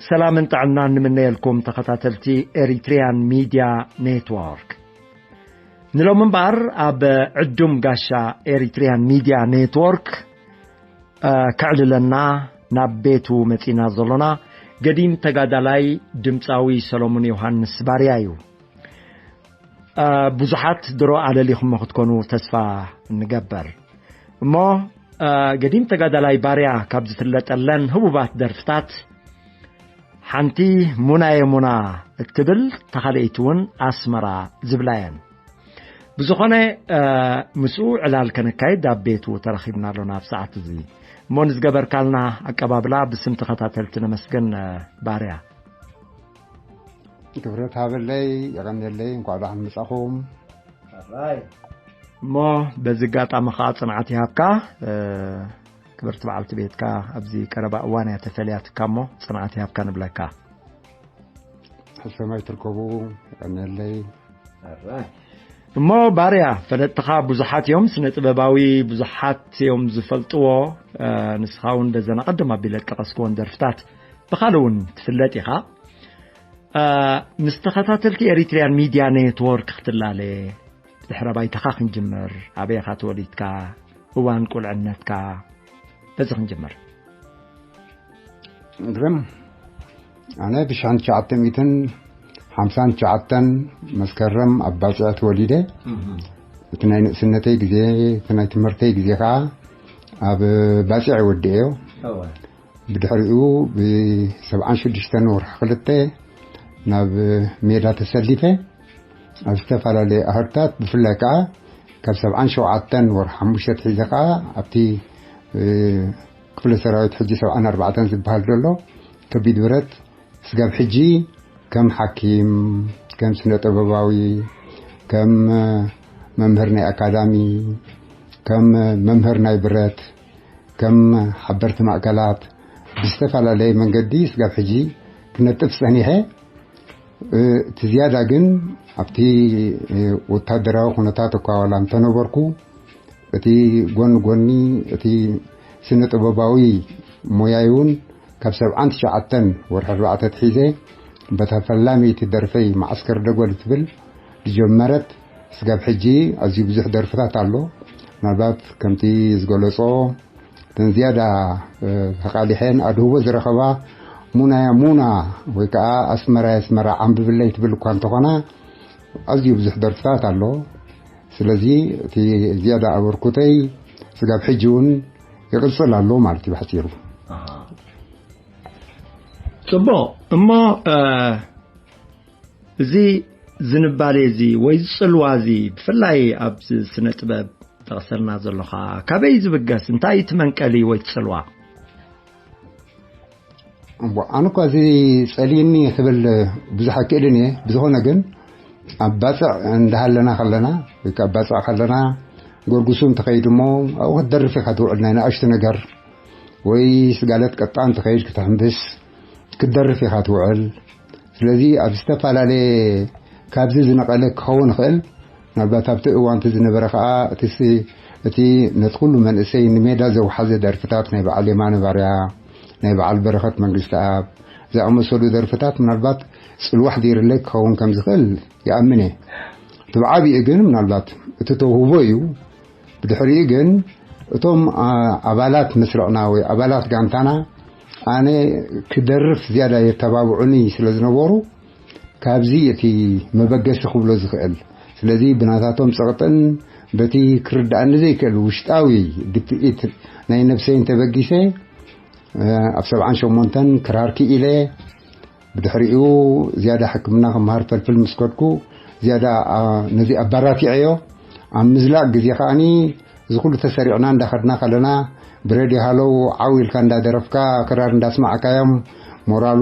ሰላምን ጥዕናን ንምነየልኩም ተኸታተልቲ ኤሪትሪያን ሚድያ ኔትወርክ። ንሎም እምበኣር ኣብ ዕዱም ጋሻ ኤሪትሪያን ሚድያ ኔትወርክ፣ እ፣ ከዕልለና ናብ ቤቱ መጺና ዘሎና ገዲም ተጋዳላይ ድምጻዊ ሰሎሙን ዮሃንስ ባርያ እዩ። እ፣ ብዙሓት ድሮ ኣለሊኹሞ ክትኮኑ ተስፋ ንገበር። እሞ፣ እ፣ ገዲም ተጋዳላይ ባርያ ካብ ዝፍለጠለን ህቡባት ደርፍታት ሓንቲ ሙናየ ሙና እትብል፣ ተኻልኤይቲ እውን ኣስመራ ዝብላ እየን። ብዝኾነ፣ እ፣ ምስኡ ዕላል ከነካይድ ኣብ ቤቱ ተረኺብና ኣሎና ኣብ ሰዓት እዚ። እሞ ንዝገበርካልና ኣቀባብላ ብስም ተኸታተልቲ ነመስግን፣ እ፣ ባርያ። ክብረት ሃበለይ፣ የቐንየለይ፣ እንኳዕ ደሓን መጻኹም። እሞ በዚ ኣጋጣሚ ኸዓ ጽንዓት ይሃብካ፣ እ፣ ክብርቲ በዓልቲ ቤትካ ኣብዚ ቀረባ እዋን እያ ተፈልያትካ፣ እሞ ጽንዓት ይሃብካ ንብለካ። ሕሰማይ ትርከቡ፣ የቐንየለይ። እሞ ባርያ፣ ፈለጥትኻ ብዙሓት እዮም፣ ስነ ጥበባዊ ብዙሓት እዮም ዝፈልጥዎ። እ፣ ንስኻ እውን በዘን ኣቐድም ኣቢለ ዝጠቐስክዎን ደርፍታት ብኻልእ እውን ትፍለጥ ኢኻ። እ፣ ምስ ተኸታተልቲ ኤሪትሪያን ሚድያ ኔትወርክ ክትላለ፣ ድሕረ ባይታኻ ክንጅምር፣ ኣበይ ኢኻ ተወሊድካ፣ እዋን ቁልዕነትካ፣ በዚ ክንጅምር። ግርም፣ ኣነ ብሽሕን ትሽዓተ ሚእትን ሓምሳን ትሽዓተን መስከረም ኣብ ባጽዕ ተወሊደ። እቲ ናይ ንእስነተይ ግዜ፣ እቲ ናይ ትምህርተይ ግዜ ከኣ ኣብ ባጽዕ ወዲኤዮ። እወ። ብድሕሪኡ ብሰብዓን ሽዱሽተን ወርሒ ክልተ ናብ ሜዳ ተሰሊፈ። ኣብ ዝተፈላለየ ኣህርታት፣ ብፍላይ ከኣ ካብ ሰብዓን ሸውዓተን ወርሒ ሓሙሽተ ኣትሒዘ ከኣ ኣብቲ፣ እ፣ ክፍለ ሰራዊት ሕጂ ሰብዓን ኣርባዕተን ዝበሃል ዘሎ ከቢድ ብረት ስጋብ ሕጂ ከም ሓኪም፣ ከም ስነ ጥበባዊ፣ ከም መምህር ናይ ኣካዳሚ፣ ከም መምህር ናይ ብረት፣ ከም ሓበርቲ ማእከላት ብዝተፈላለየ መንገዲ ስጋብ ሕጂ ክነጥፍ ጸኒሐ። እ፣ እቲ ዝያዳ ግን ኣብቲ፣ እ፣ ወታደራዊ ኩነታት እኳ ዋላ እንተነበርኩ፣ እቲ ጎኒ ጎኒ እቲ ስነ ጥበባዊ ሞያይ እውን ካብ ሰብዓን ትሽዓተን ወርሒ ኣርባዕተ ኣትሒዘ በታ ፈላመይቲ ደርፈይ ማዓስከር ደጎል ትብል ዝጀመረት፣ ስጋብ ሕጂ ኣዝዩ ብዙሕ ደርፍታት ኣሎ። ምናልባት ከምቲ ዝገለጾ፣ እተን ዝያዳ፣ እ፣ ተቓሊሐን ኣድህቦ ዝረኸባ፣ ሙናያ ሙና ወይ ከኣ ኣስመራይ ኣስመራ ዓምብብለይ ትብል እኳ እንተኾና፣ ኣዝዩ ብዙሕ ደርፍታት ኣሎ። ስለዚ እቲ ዝያዳ ኣበርኩተይ ስጋብ ሕጂ እውን ይቕጽል ኣሎ ማለት እዩ ብሓጺሩ። ኣሃ። ጽቡቕ። እሞ፣ እ፣ እዚ ዝንባሌ እዚ ወይ እዚ ጽልዋ እዚ ብፍላይ ኣብዚ ስነ ጥበብ ጠቕሰልና ዘለኻ ካበይ ዝብገስ? እንታይ እዩ እቲ መንቀሊ ወይ እቲ ጽልዋ? እሞ ኣነ እኳ እዚ ጸልየኒ ክብል ብዙሕ ኣይክእልን እየ። ብዝኾነ ግን ኣብ ባጽዕ እንዳሃለና ከለና ወይ ከኣ ኣብ ባጽዕ ከለና ጎርጉሱ እንተኸይድ እሞ ኣብኡ ክትደርፍ ኢኻ ትውዕል ናይ ንኣሽቱ ነገር ወይ ስጋለት ቀጣ እንተኸይድ ክትሕምብስ ክትደርፍ ኢኻ ትውዕል። ስለዚ ኣብ ዝተፈላለየ ካብዚ ዝነቐለ ክኸውን ይኽእል። ምናልባት ኣብቲ እዋንቲ ዝነበረ ከኣ እቲ ሲ-፣ እቲ ነቲ ኩሉ መንእሰይ ንሜዳ ዘውሓዘ ደርፍታት ናይ በዓል የማነ ባርያ፣ ናይ በዓል በረኸት መንግስትኣብ ዝኣመሰሉ ደርፍታት ምናልባት ጽልዋ ኣሕዲርለይ ክኸውን ከም ዝኽእል ይኣምን እየ። እቲ ብዓቢኡ ግን ምናልባት እቲ ተውህቦ እዩ። ብድሕሪኡ ግን እቶም፣ ኣ-፣ ኣባላት መስርዕና ወይ ኣባላት ጋንታና ኣነ ክደርፍ ዝያዳ የተባብዑኒ ስለ ዝነበሩ ካብዚ እቲ መበገሲ ክብሎ ዝኽእል። ስለዚ ብናታቶም ጸቕጥን በቲ ክርድኣኒ ዘይክእል ውሽጣዊ ድፍኢት ናይ ነብሰይን ተበጊሰ፣ እ፣ ኣብ ሰብዓን ሸሞንተን ክራር ክኢለ፣ ብድሕሪኡ ዝያዳ ሕክምና ክመሃር ፈልፍል ምስ ከድኩ፣ ዝያዳ፣ ኣ፣ ነዚ ኣባራቲዐዮ። ኣብ ምዝላቕ ግዜ ከኣኒ፣ እዚ ኩሉ ተሰሪዕና እንዳኸድና ከለና፣ ብሬድዮ ሃለው ዓው ኢልካ እንዳደረፍካ፣ ክራር እንዳስማዕካዮም፣ ሞራሉ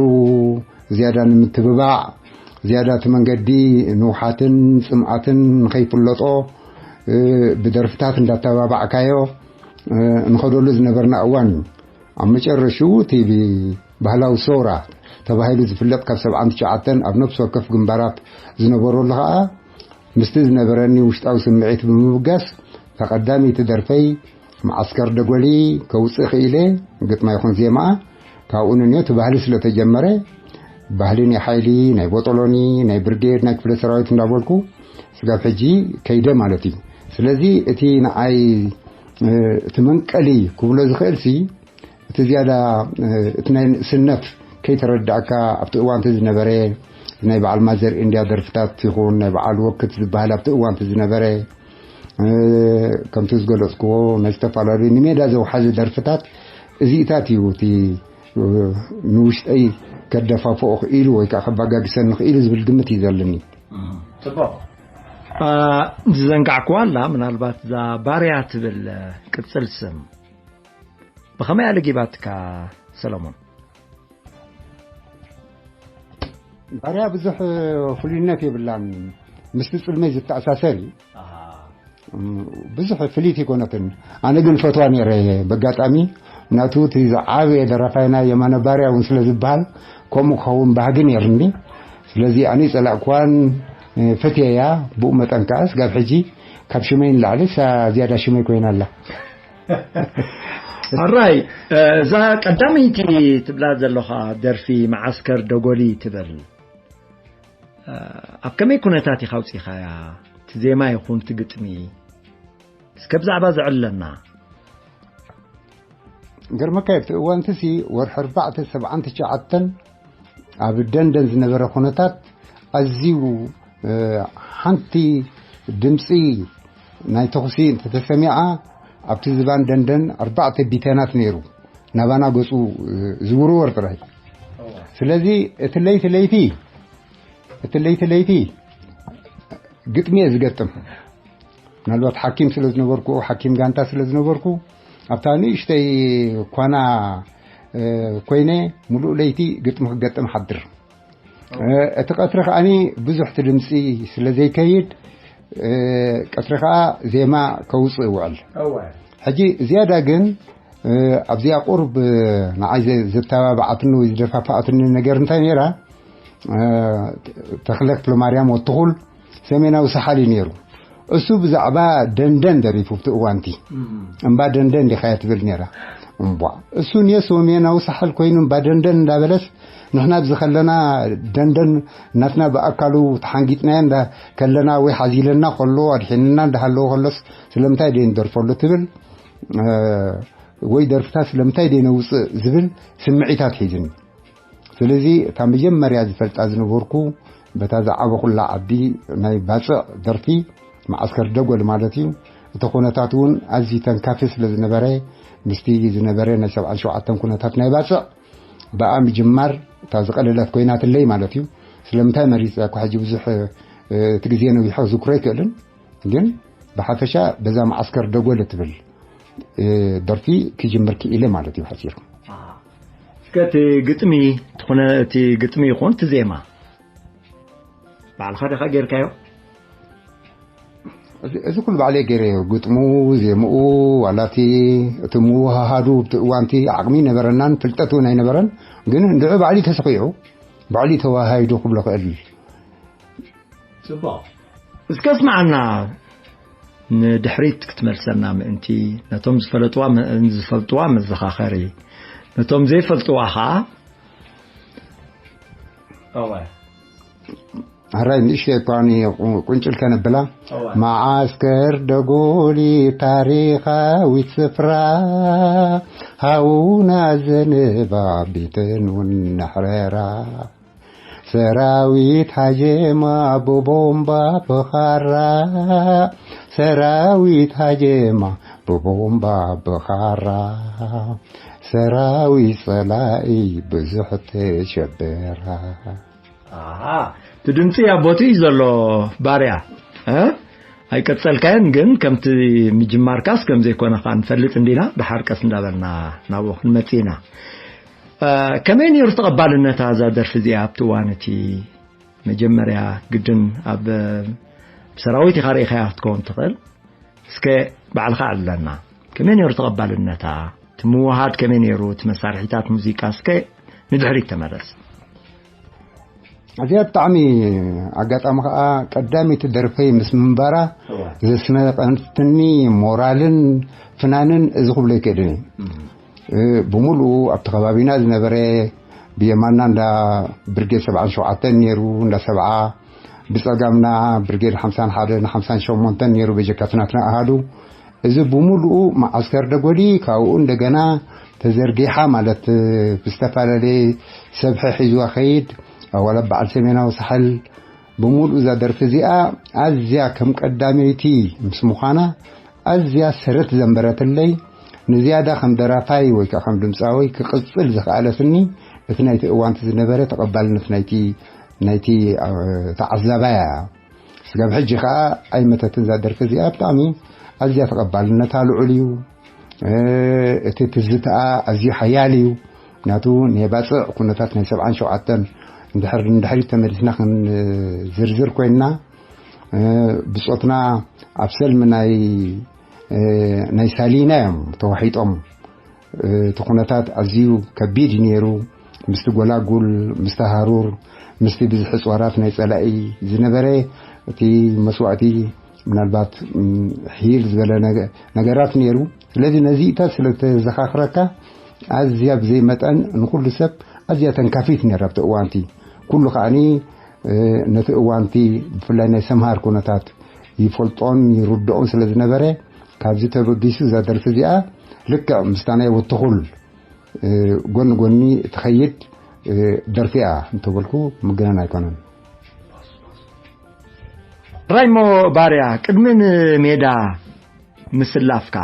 ዝያዳ ንምትብባዕ፣ ዝያዳ እቲ መንገዲ ንውሓትን ጽምኣትን ንኸይፍለጦ፣ እ፣ ብደርፍታት እንዳተባባዕካዮ፣ እ፣ ንኸደሉ ዝነበርና እዋን እዩ። ኣብ መጨረሽኡ እቲ ብ-፣ ባህላዊ ሰውራ ተባሂሉ ዝፍለጥ ካብ ሰብዓን ትሽዓተን ኣብ ነፍሲ ወከፍ ግንባራት ዝነበረሉ ኸኣ፣ ምስቲ ዝነበረኒ ውሽጣዊ ስምዒት ብምብጋስ፣ እታ ቀዳመይቲ ደርፈይ መዓስከር ደጎሊ ከውጽእ ክኢለ፣ ግጥማ ይኹን ዜማኣ፣ ካብኡ ንንዮ እቲ ባህሊ ስለ ተጀመረ፣ ባህሊ ናይ ሓይሊ፣ ናይ ቦጦሎኒ፣ ናይ ብርጌድ፣ ናይ ክፍለ ሰራዊት እንዳበልኩ ስጋብ ሕጂ ከይደ ማለት እዩ። ስለዚ እቲ ንዓይ፣ እ፣ እቲ መንቀሊ ክብሎ ዝኽእል ሲ፣ እቲ ዝያዳ፣ እ፣ እቲ ናይ ንእስነት ከይተረዳእካ ኣብቲ እዋን እቲ ዝነበረ ናይ በዓል ማዘር ኢንድያ ደርፍታት ይኹን ናይ በዓል ወክት ዝበሃል ኣብቲ እዋን እቲ ዝነበረ፣ እ፣ ከምቲ ዝገለጽክዎ ናይ ዝተፈላለዩ ንሜዳ ዘውሓዚ ደርፍታት እዚኢታት እዩ እቲ፣ እ፣ ንውሽጠይ ከደፋፍኦ ክኢሉ ወይ ከዓ ከባጋግሰኒ ክኢሉ ዝብል ግምት እዩ ዘለኒ። ጽቡቕ። አ፣ ዝዘንጋዕክዋ ኣላ፣ ምናልባት እዛ ባርያ ትብል ቅጽል ስም ብኸመይ ኣለጊባትካ ሰለሞን? ባርያ ብዙሕ ፍሉይነት የብላን፣ ምስቲ ጽልመይ ዝተኣሳሰር እዩ። ብዙሕ ፍልይቲ ኣይኮነትን። ኣነ ግን ፈትዋ ነይረ በጋጣሚ። ናቱ እቲ ዝዓበየ ደራፋይና የማነ ባርያ እውን ስለ ዝበሃል፣ ከምኡ ክኸውን ባህጊ ነይርኒ። ስለዚ ኣነ ይጸላእክዋን፣ እ፣ ፈትየያ። ብኡ መጠን ከኣ ስጋብ ሕጂ ካብ ሽመይ ንላዕሊ እሳ ዝያዳ ሽመይ ኮይና ኣላ። ኣራይ፣ እ፣ እዛ ቀዳመይቲ ትብላ ዘለኻ ደርፊ መዓስከር ደጎሊ ትብል፣ እ፣ ኣብ ከመይ ኩነታት ኢኻ ኣውጺኻያ? እቲ ዜማ ይኹን እቲ ግጥሚ፣ እስከ ብዛዕባ ዘዕለና። ገርመካ ኣብቲ እዋን እቲ ሲ ወርሒ ኣርባዕተ ሰብዓን ትሽዓተን ኣብ ደንደን ዝነበረ ኩነታት ኣዝዩ፣ እ፣ ሓንቲ ድምፂ ናይ ተኹሲ እንተተሰሚዓ ኣብቲ ዝባን ደንደን ኣርባዕተ ቢተናት ነይሩ ናባና ገፁ፣ እ፣ ዝውርወር ጥራይ። ስለዚ እቲ ለይቲ ለይቲ፣ እቲ ለይቲ ለይቲ ግጥሚ እየ ዝገጥም። ምናልባት ሓኪም ስለ ዝነበርኩ፣ ሓኪም ጋንታ ስለ ዝነበርኩ፣ ኣብታ ንእሽተይ ኳና፣ እ፣ ኮይነ፣ ሙሉእ ለይቲ ግጥሚ ክገጥም ሓድር። እ፣ እቲ ቀትሪ ከኣኒ ብዙሕ እቲ ድምፂ ስለ ዘይከይድ፣ እ፣ ቀትሪ ከኣ ዜማ ከውፅእ እውዕል። ሕጂ ዝያዳ ግን፣ እ፣ ኣብዚኣ ቁሩብ፣ እ፣ ንዓይ ዘ-፣ ዘተባብዓትኒ ወይ ዝደፋፍኣትኒ ነገር እንታይ ነይራ? እ፣ ተኽለ ክፍለማርያም ወትኹል ሰሜናዊ ሰሓል እዩ ነይሩ። እሱ ብዛዕባ ደንደን ደሪፉ ኣብቲ እዋንቲ። እምባ ደንደን ዲኻያ ትብል ነይራ። እምቧ፣ እሱ ንየ ሰሜናዊ ሰሓል ኮይኑ እምባ ደንደን እንዳበለስ፣ ንሕና ኣብዚ ከለና ደንደን ናትና ብኣካሉ ተሓንጊጥናዮ እንዳ ከለና ወይ ሓዚለና ከሎ ኣድሒንና እንዳሃለወ ከሎስ ስለምንታይ ደይ ንደርፈሉ ትብል፣ እ፣ ወይ ደርፍታት ስለምንታይ ደይ ነውፅእ ዝብል ስምዒታት ሒዝኒ። ስለዚ እታ መጀመርያ ዝፈልጣ ዝነበርኩ በታ ዝዓበኹላ ዓዲ ናይ ባጽዕ ደርፊ፣ መዓስከር ደጎል ማለት እዩ። እቲ ኩነታት እውን ኣዝዩ ተንካፊ ስለ ዝነበረ፣ ምስቲ ዝነበረ ናይ ሰብዓን ሸውዓተን ኩነታት ናይ ባጽዕ ብኣ ምጅማር እታ ዝቐለለት ኮይናትለይ ማለት እዩ። ስለምንታይ መሪጸ እኳ ሕጂ ብዙሕ፣ እ፣ እቲ ግዜ ነዊሑ ክዝክሮ ኣይክእልን፣ ግን ብሓፈሻ በዛ መዓስከር ደጎል እትብል፣ እ፣ ደርፊ ክጅምር ክኢለ ማለት እዩ ሓጺሩ። እስከ እቲ ግጥሚ ትኾነ፣ እቲ ግጥሚ ይኹን እቲ ዜማ ባዕልኻ ዲኻ ጌርካዮ? እዚ፣ እዚ ኩሉ ባዕለይ ገይረዮ። ግጥሙ፣ ዜምኡ፣ ዋላ እቲ፣ እቲ ምውሃሃዱ፣ ኣብቲ እዋንቲ ዓቕሚ ነበረናን ፍልጠት እውን ኣይነበረን። ግን እንድዒ ባዕሊ ተሰኺዑ፣ ባዕሊ ተወሃሂዱ ክብሎ ክእል። ጽቡቕ። እስከ ስምዓና፣ ንድሕሪት ክትመልሰና ምእንቲ፣ ነቶም ዝፈለጥዋ መ-፣ ዝፈልጥዋ መዘኻኸሪ፣ ነቶም ዘይፈልጥዋ ኸኣ፣ እወ። ሕራይ ንእሽተይ እኳ እኔ ቁ-፣ ቁንጭል ከነብላ። እወ። መዓስከር ደጎሊ ታሪኻዊት ስፍራ፣ ሃውና ዘንባ ቤትን እውን ነሕረራ። ሰራዊት ሃጀማ ብቦምባ ብኻራ፣ ሰራዊት ሃጀማ ብቦምባ ብኻራ፣ ሰራዊት ጸላኢ ብዙሕ ተሸበራ። ኣሃ፣ እቲ ድምጺ ኣብ ቦትኡ እዩ ዘሎ ባርያ፣ እ? ኣይቀጸልካዮን፣ ግን ከምቲ ምጅማርካስ ከም ዘይኮነ ከኣ ንፈልጥ እንዲና፣ ደሓር ቀስ እንዳበልና ናብኡ ክንመጽእ ኢና። እ፣ ከመይ ነይሩ ተቐባልነታ እዛ ደርፊ እዚኣ ኣብቲ እዋን እቲ መጀመርያ ግድን ኣብ፣ እ፣ ሰራዊት ኢኻ ርኢኻያ ክትከውን ትኽእል። እስከ ባዕልኻ ኣለና። ከመይ ነይሩ ተቐባልነታ? እቲ ምውሃድ ከመይ ነይሩ? እቲ መሳርሒታት ሙዚቃ እስከ ንድሕሪት ተመለስ። እዚኣ ብጣዕሚ ኣጋጣሚ ከኣ ቀዳመይቲ ደርፈይ ምስ ምንባራ እዋ። ዘስነቐትኒ ሞራልን ፍናንን እዚ ክብሎ ኣይክእልን እዩ። እም። እ፣ ብምሉኡ ኣብቲ ከባቢና ዝነበረ ብየማና እንዳ ብርጌድ ሰብዓን ሸውዓተን ነይሩ፣ እንዳ ሰብዓ፣ ብጸጋምና ብርጌድ ሓምሳን ሓደን ሓምሳን ሸሞንተን ነይሩ በጀካትናትና ኣሃዱ። እዚ ብምሉኡ መዓስከር ደጎሊ ካብኡ እንደገና ተዘርጊሓ ማለት ብዝተፈላለየ ሰብሒ ሒዝዋ ኸይድ ኣዋላ በዓል ሰሜናዊ ሳሕል ብምሉእ እዛ ደርፊ እዚኣ ኣዝያ ከም ቀዳመይቲ ምስ ምዃና ኣዝያ ሰረት ዘንበረትለይ ንዝያዳ ከም ደራፋይ ወይ ከዓ ከም ድምፃዊ ክቕፅል ዝኸኣለትኒ እቲ ናይቲ እዋንቲ ዝነበረ ተቐባልነት ናይቲ ናይቲ ተዓዛባያ ስጋብ ሕጂ ከዓ ኣይመተትን እዛ ደርፊ እዚኣ ብጣዕሚ ኣዝያ ተቐባልነታ ልዑል እዩ። እቲ ትዝትኣ ኣዝዩ ሓያል እዩ። ምክንያቱ ናይ ባፅዕ ኩነታት ናይ ሰብዓን ሸውዓተን እንድሕር ንድሕሪት ተመሊስና ክንዝርዝር ኮይንና ብፆትና ኣብ ሰልሚ ናይ ናይ ሳሊና እዮም ተዋሒጦም። እቲ ኩነታት ኣዝዩ ከቢድ እዩ ነይሩ። ምስቲ ጎላጉል፣ ምስቲ ሃሩር፣ ምስቲ ብዝሒ ጾራት ናይ ጸላኢ ዝነበረ እቲ መስዋእቲ ምናልባት ም፣ ሂል ዝበለ ነገ- ነገራት ነይሩ። ስለዚ ነዚኢታት ስለ ተዘኻኽረካ ኣዝያ ብዘይ መጠን ንኹሉ ሰብ ኣዝያ ተንካፊት ነይራ ኣብቲ እዋንቲ። ኩሉ ከዓኒ እ፣ ነቲ እዋንቲ ብፍላይ ናይ ሰምሃር ኩነታት ይፈልጦን ይርድኦን ስለ ዝነበረ ካብዚ ተበጊሱ እዛ ደርፊ እዚኣ ልክዕ ምስታ ናይ ወትኹል እ፣ ጎኒ ጎኒ እትኸይድ እ፣ ደርፊ እያ እንተበልኩ ምግናን ኣይኮነን። ራይሞ ባርያ ቅድሚ ንሜዳ ምስላፍካ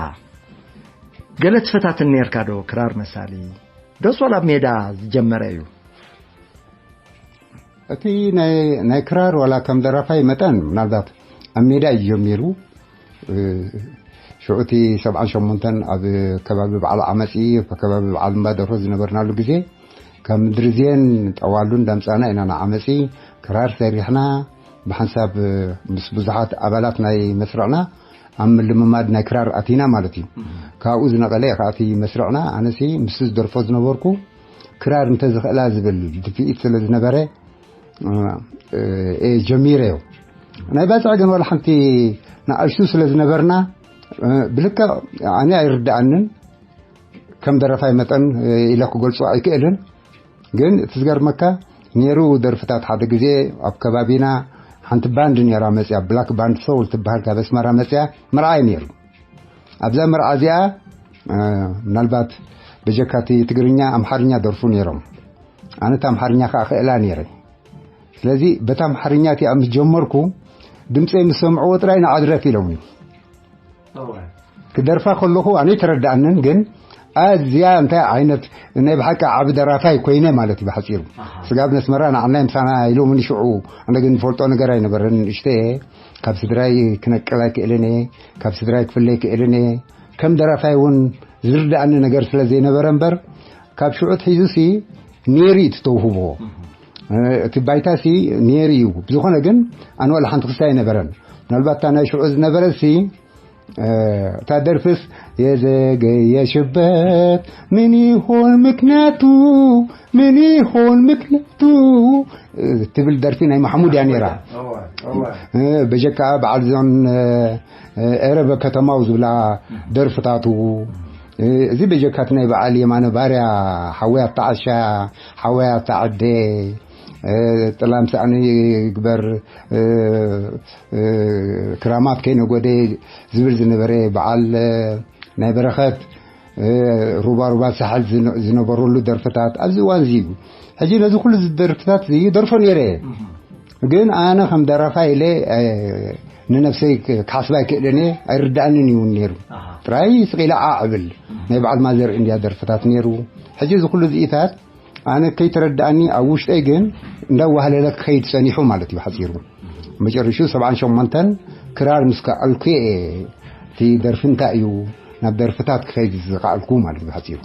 ገለ ትፈታትን ነርካ ዶ ክራር መሳሊ ዶስ ዋላ ኣብ ሜዳ ዝጀመረ እዩ? እቲ ናይ ናይ ክራር ዋላ ከም ደራፋይ መጠን ምናልባት ኣብ ሜዳ እዩ ጀሚሩ። እ፣ ሽዑ እቲ ሰብዓን ሸሞንተን ኣብ ከባቢ በዓል ዓመፂ ኣብ ከባቢ በዓል እምባ ደርሆ ዝነበርናሉ ግዜ ካብ ምድሪ ዜን ጠዋሉን ዳምፃና ኢና ንዓመፂ ክራር ሰሪሕና ብሓንሳብ ምስ ብዙሓት ኣባላት ናይ መስርዕና ኣብ ምልምማድ ናይ ክራር ኣቲና ማለት እዩ። ካብኡ ዝነቐለ እዩ ከኣቲ መስርዕና ኣነሲ ምስ ዝደርፎ ዝነበርኩ ክራር እንተዝኽእላ ዝብል ድፍኢት ስለ ዝነበረ እ፣ እ፣ ጀሚረዮ። ናይ ባፅዕ ግን ዋላ ሓንቲ ንኣሽቱ ስለ ዝነበርና እ፣ ብልክዕ ኣነ ኣይርድኣንን ከም ደረፋይ መጠን እ፣ ኢለ ክገልፆ ኣይክእልን። ግን እቲ ዝገርመካ ነይሩ ደርፍታት ሓደ ግዜ ኣብ ከባቢና ሓንቲ ባንድ ነይራ መፅያ ብላክ ባንድ ሶል ትበሃል ካብ ኣስመራ መፅያ መርዓይ ነይሩ። ኣብዛ መርዓ እዚኣ እ፣ ምናልባት በጀካቲ ትግርኛ ኣምሓርኛ ደርፉ ነይሮም። ኣነ እቲ ኣምሓርኛ ከዓ ክእላ ነይረ። ስለዚ በታ ኣምሓርኛ እቲኣ ምስ ጀመርኩ ድምፀይ ምስ ሰምዕዎ ጥራይ ንዓድረፍ ኢሎም እዩ ክደርፋ ከለኹ ኣነ ተረዳእንን ግን ኣዝያ እንታይ ዓይነት ናይ ብሓቂ ዓብ ደራፋይ ኮይነ ማለት እዩ ብሓፂሩ ስጋብ ነስመራ ንዓናይ ምሳና ኢሎም ንሽዑ ኣነ ግን ፈልጦ ነገር ኣይነበረን ንእሽተ ካብ ስድራይ ክነቅል ኣይክእልን እየ ካብ ስድራይ ክፍለ ኣይክእልን እየ ከም ደራፋይ እውን ዝርዳእኒ ነገር ስለ ዘይነበረ እምበር ካብ ሽዑ ኣትሒዙሲ ነይሩ እዩ እቲ ተውህቦ እቲ ባይታሲ ነይሩ እዩ ብዝኾነ ግን ኣነ ዋላ ሓንቲ ክስታይ ኣይነበረን ምናልባት እታ ናይ ሽዑ ዝነበረሲ እታ ደርፍስ የዘገየሽበት ምን ይሆን ምክንያቱ ምን ይሆን ምክንያቱ ትብል ደርፊ ናይ ማሕሙድ እያ ነይራ በጀካ በዓል ዞን ኤረበ ከተማው ዝብላ ደርፍታቱ እዚ በጀካት ናይ በዓል የማነ ባርያ ሓወይ ኣተዓሻ ሓወይ ኣተዓደ ጥላም ሳእኒ ግበር ክራማት ከይነጎደ ዝብል ዝነበረ በዓል ናይ በረኸት ሩባሩባት ሳሕል ዝነበረሉ ደርፍታት ኣብዚ እዋን እዚ እዩ ሕጂ ነዚ ኩሉ ደርፍታት ይደርፎ ነይረ ግን ኣነ ከም ደራፋይ ኢለ ንነፍሰይ ክሓስባ ኣይክእልን እየ ኣይርዳእንን እዩ እውን ነይሩ ጥራይ ስቂለ ዓዕ እብል ናይ በዓል ማዘር እንድያ ደርፍታት ነይሩ ሕጂ እዚ ኩሉ ዝኢታት ኣነ ከይተረዳእኒ ኣብ ውሽጠይ ግን እንዳዋህለለ ክኸይድ ጸኒሑ ማለት እዩ ሓፂሩ መጨረሹ ሰብዓን ሸሞንተን ክራር ምስ ከኣልኩ እየ እቲ ደርፊ እንታይ እዩ ናብ ደርፍታት ክኸይድ ዝኸኣልኩ ማለት እዩ ሓፂሩ